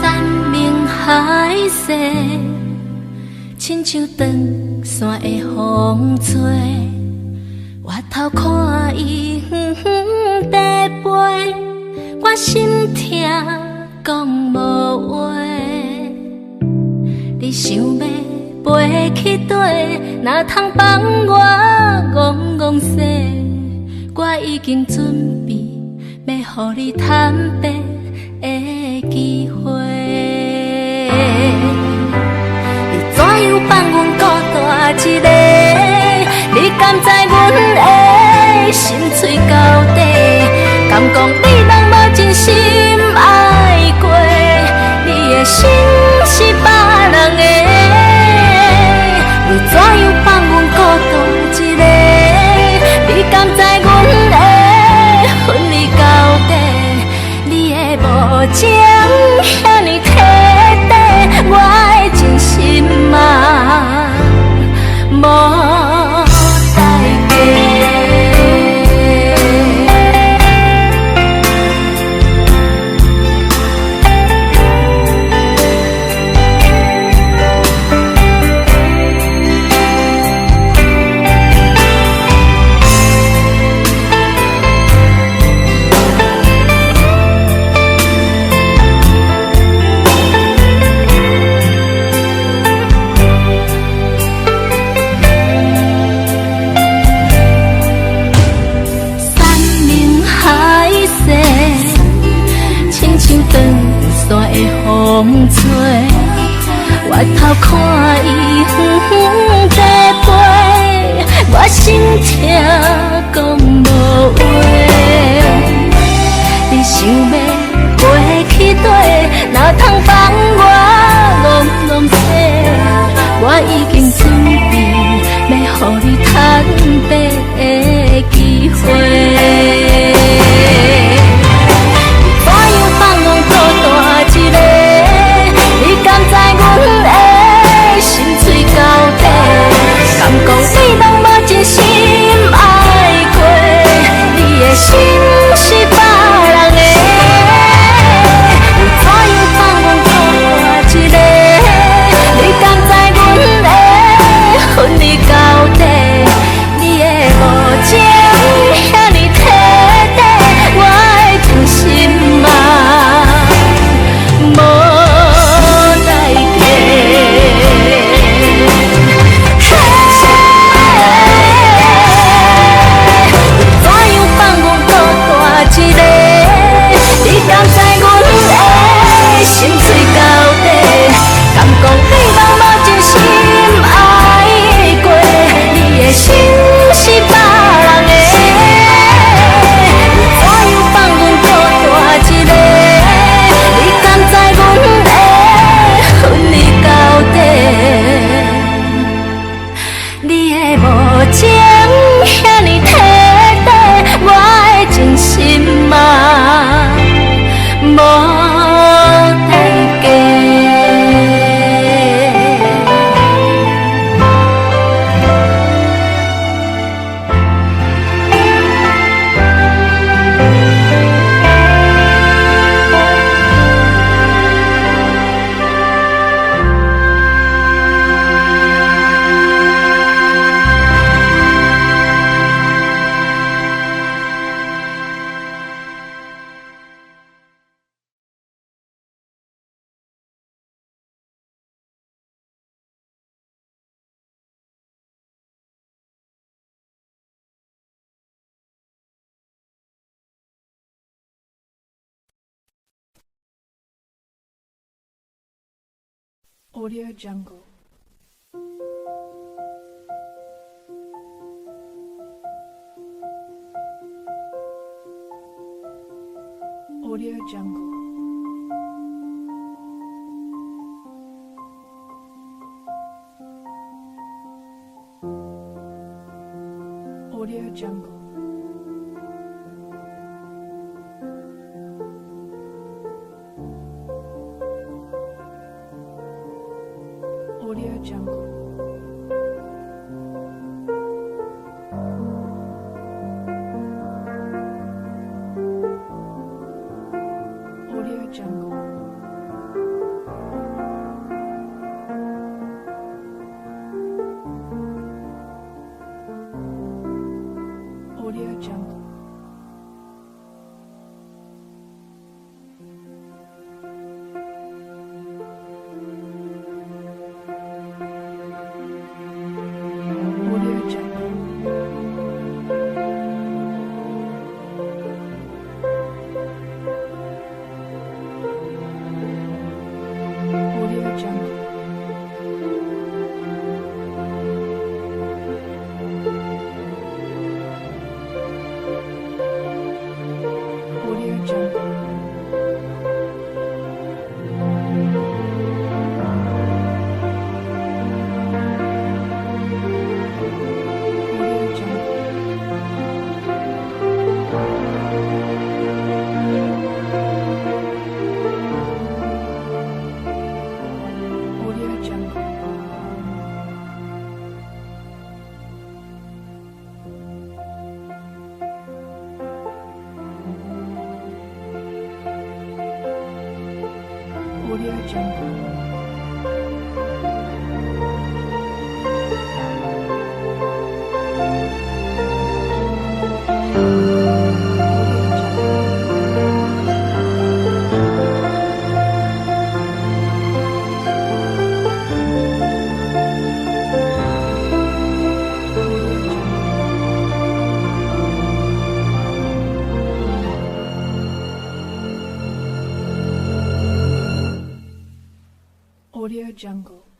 盟海誓，親像斷線的風吹，回頭看伊遠遠在飛，我心疼講無話。你想欲飛去佗，哪通放我戇戇踅？我已經準備欲予你坦白的機會。你怎樣放阮孤單一个？你敢知阮的心碎到底？敢講你人無真心愛過？你的心是別人的。你怎樣放阮孤單一个？你敢知阮的分離到底？你的頭看伊遠遠在飛，我心痛講無話。你想欲飛去佗，哪通放我戆戆踅？我已經準備欲予你趁爬的機會。怎樣放阮孤單一个？你敢知阮的心碎到底？敢講你攏無真心愛過？你的心是別人的。怎樣放阮孤單一个？你敢知阮的恨你到底？你的無情遐呢徹底，我的真心嘛無代價。嘿，怎樣放阮孤單一个？你敢知阮的心碎到底？敢講你攏無真心愛過？你的心是別人的。怎樣放阮孤單一个？你敢知阮的恨你到底？你的無情遐呢徹底，我的真心嘛無代價。 Audio Jungle. Audio Jungle. Audio Jungle. Audio Jungle. Audio Jungle. Audio Jungle. Audio Jungle. Audio Jungle. Audio Jungle. Audio Jungle. Audio Jungle. Audio Jungle. Audio Jungle. Audio Jungle. Audio Jungle.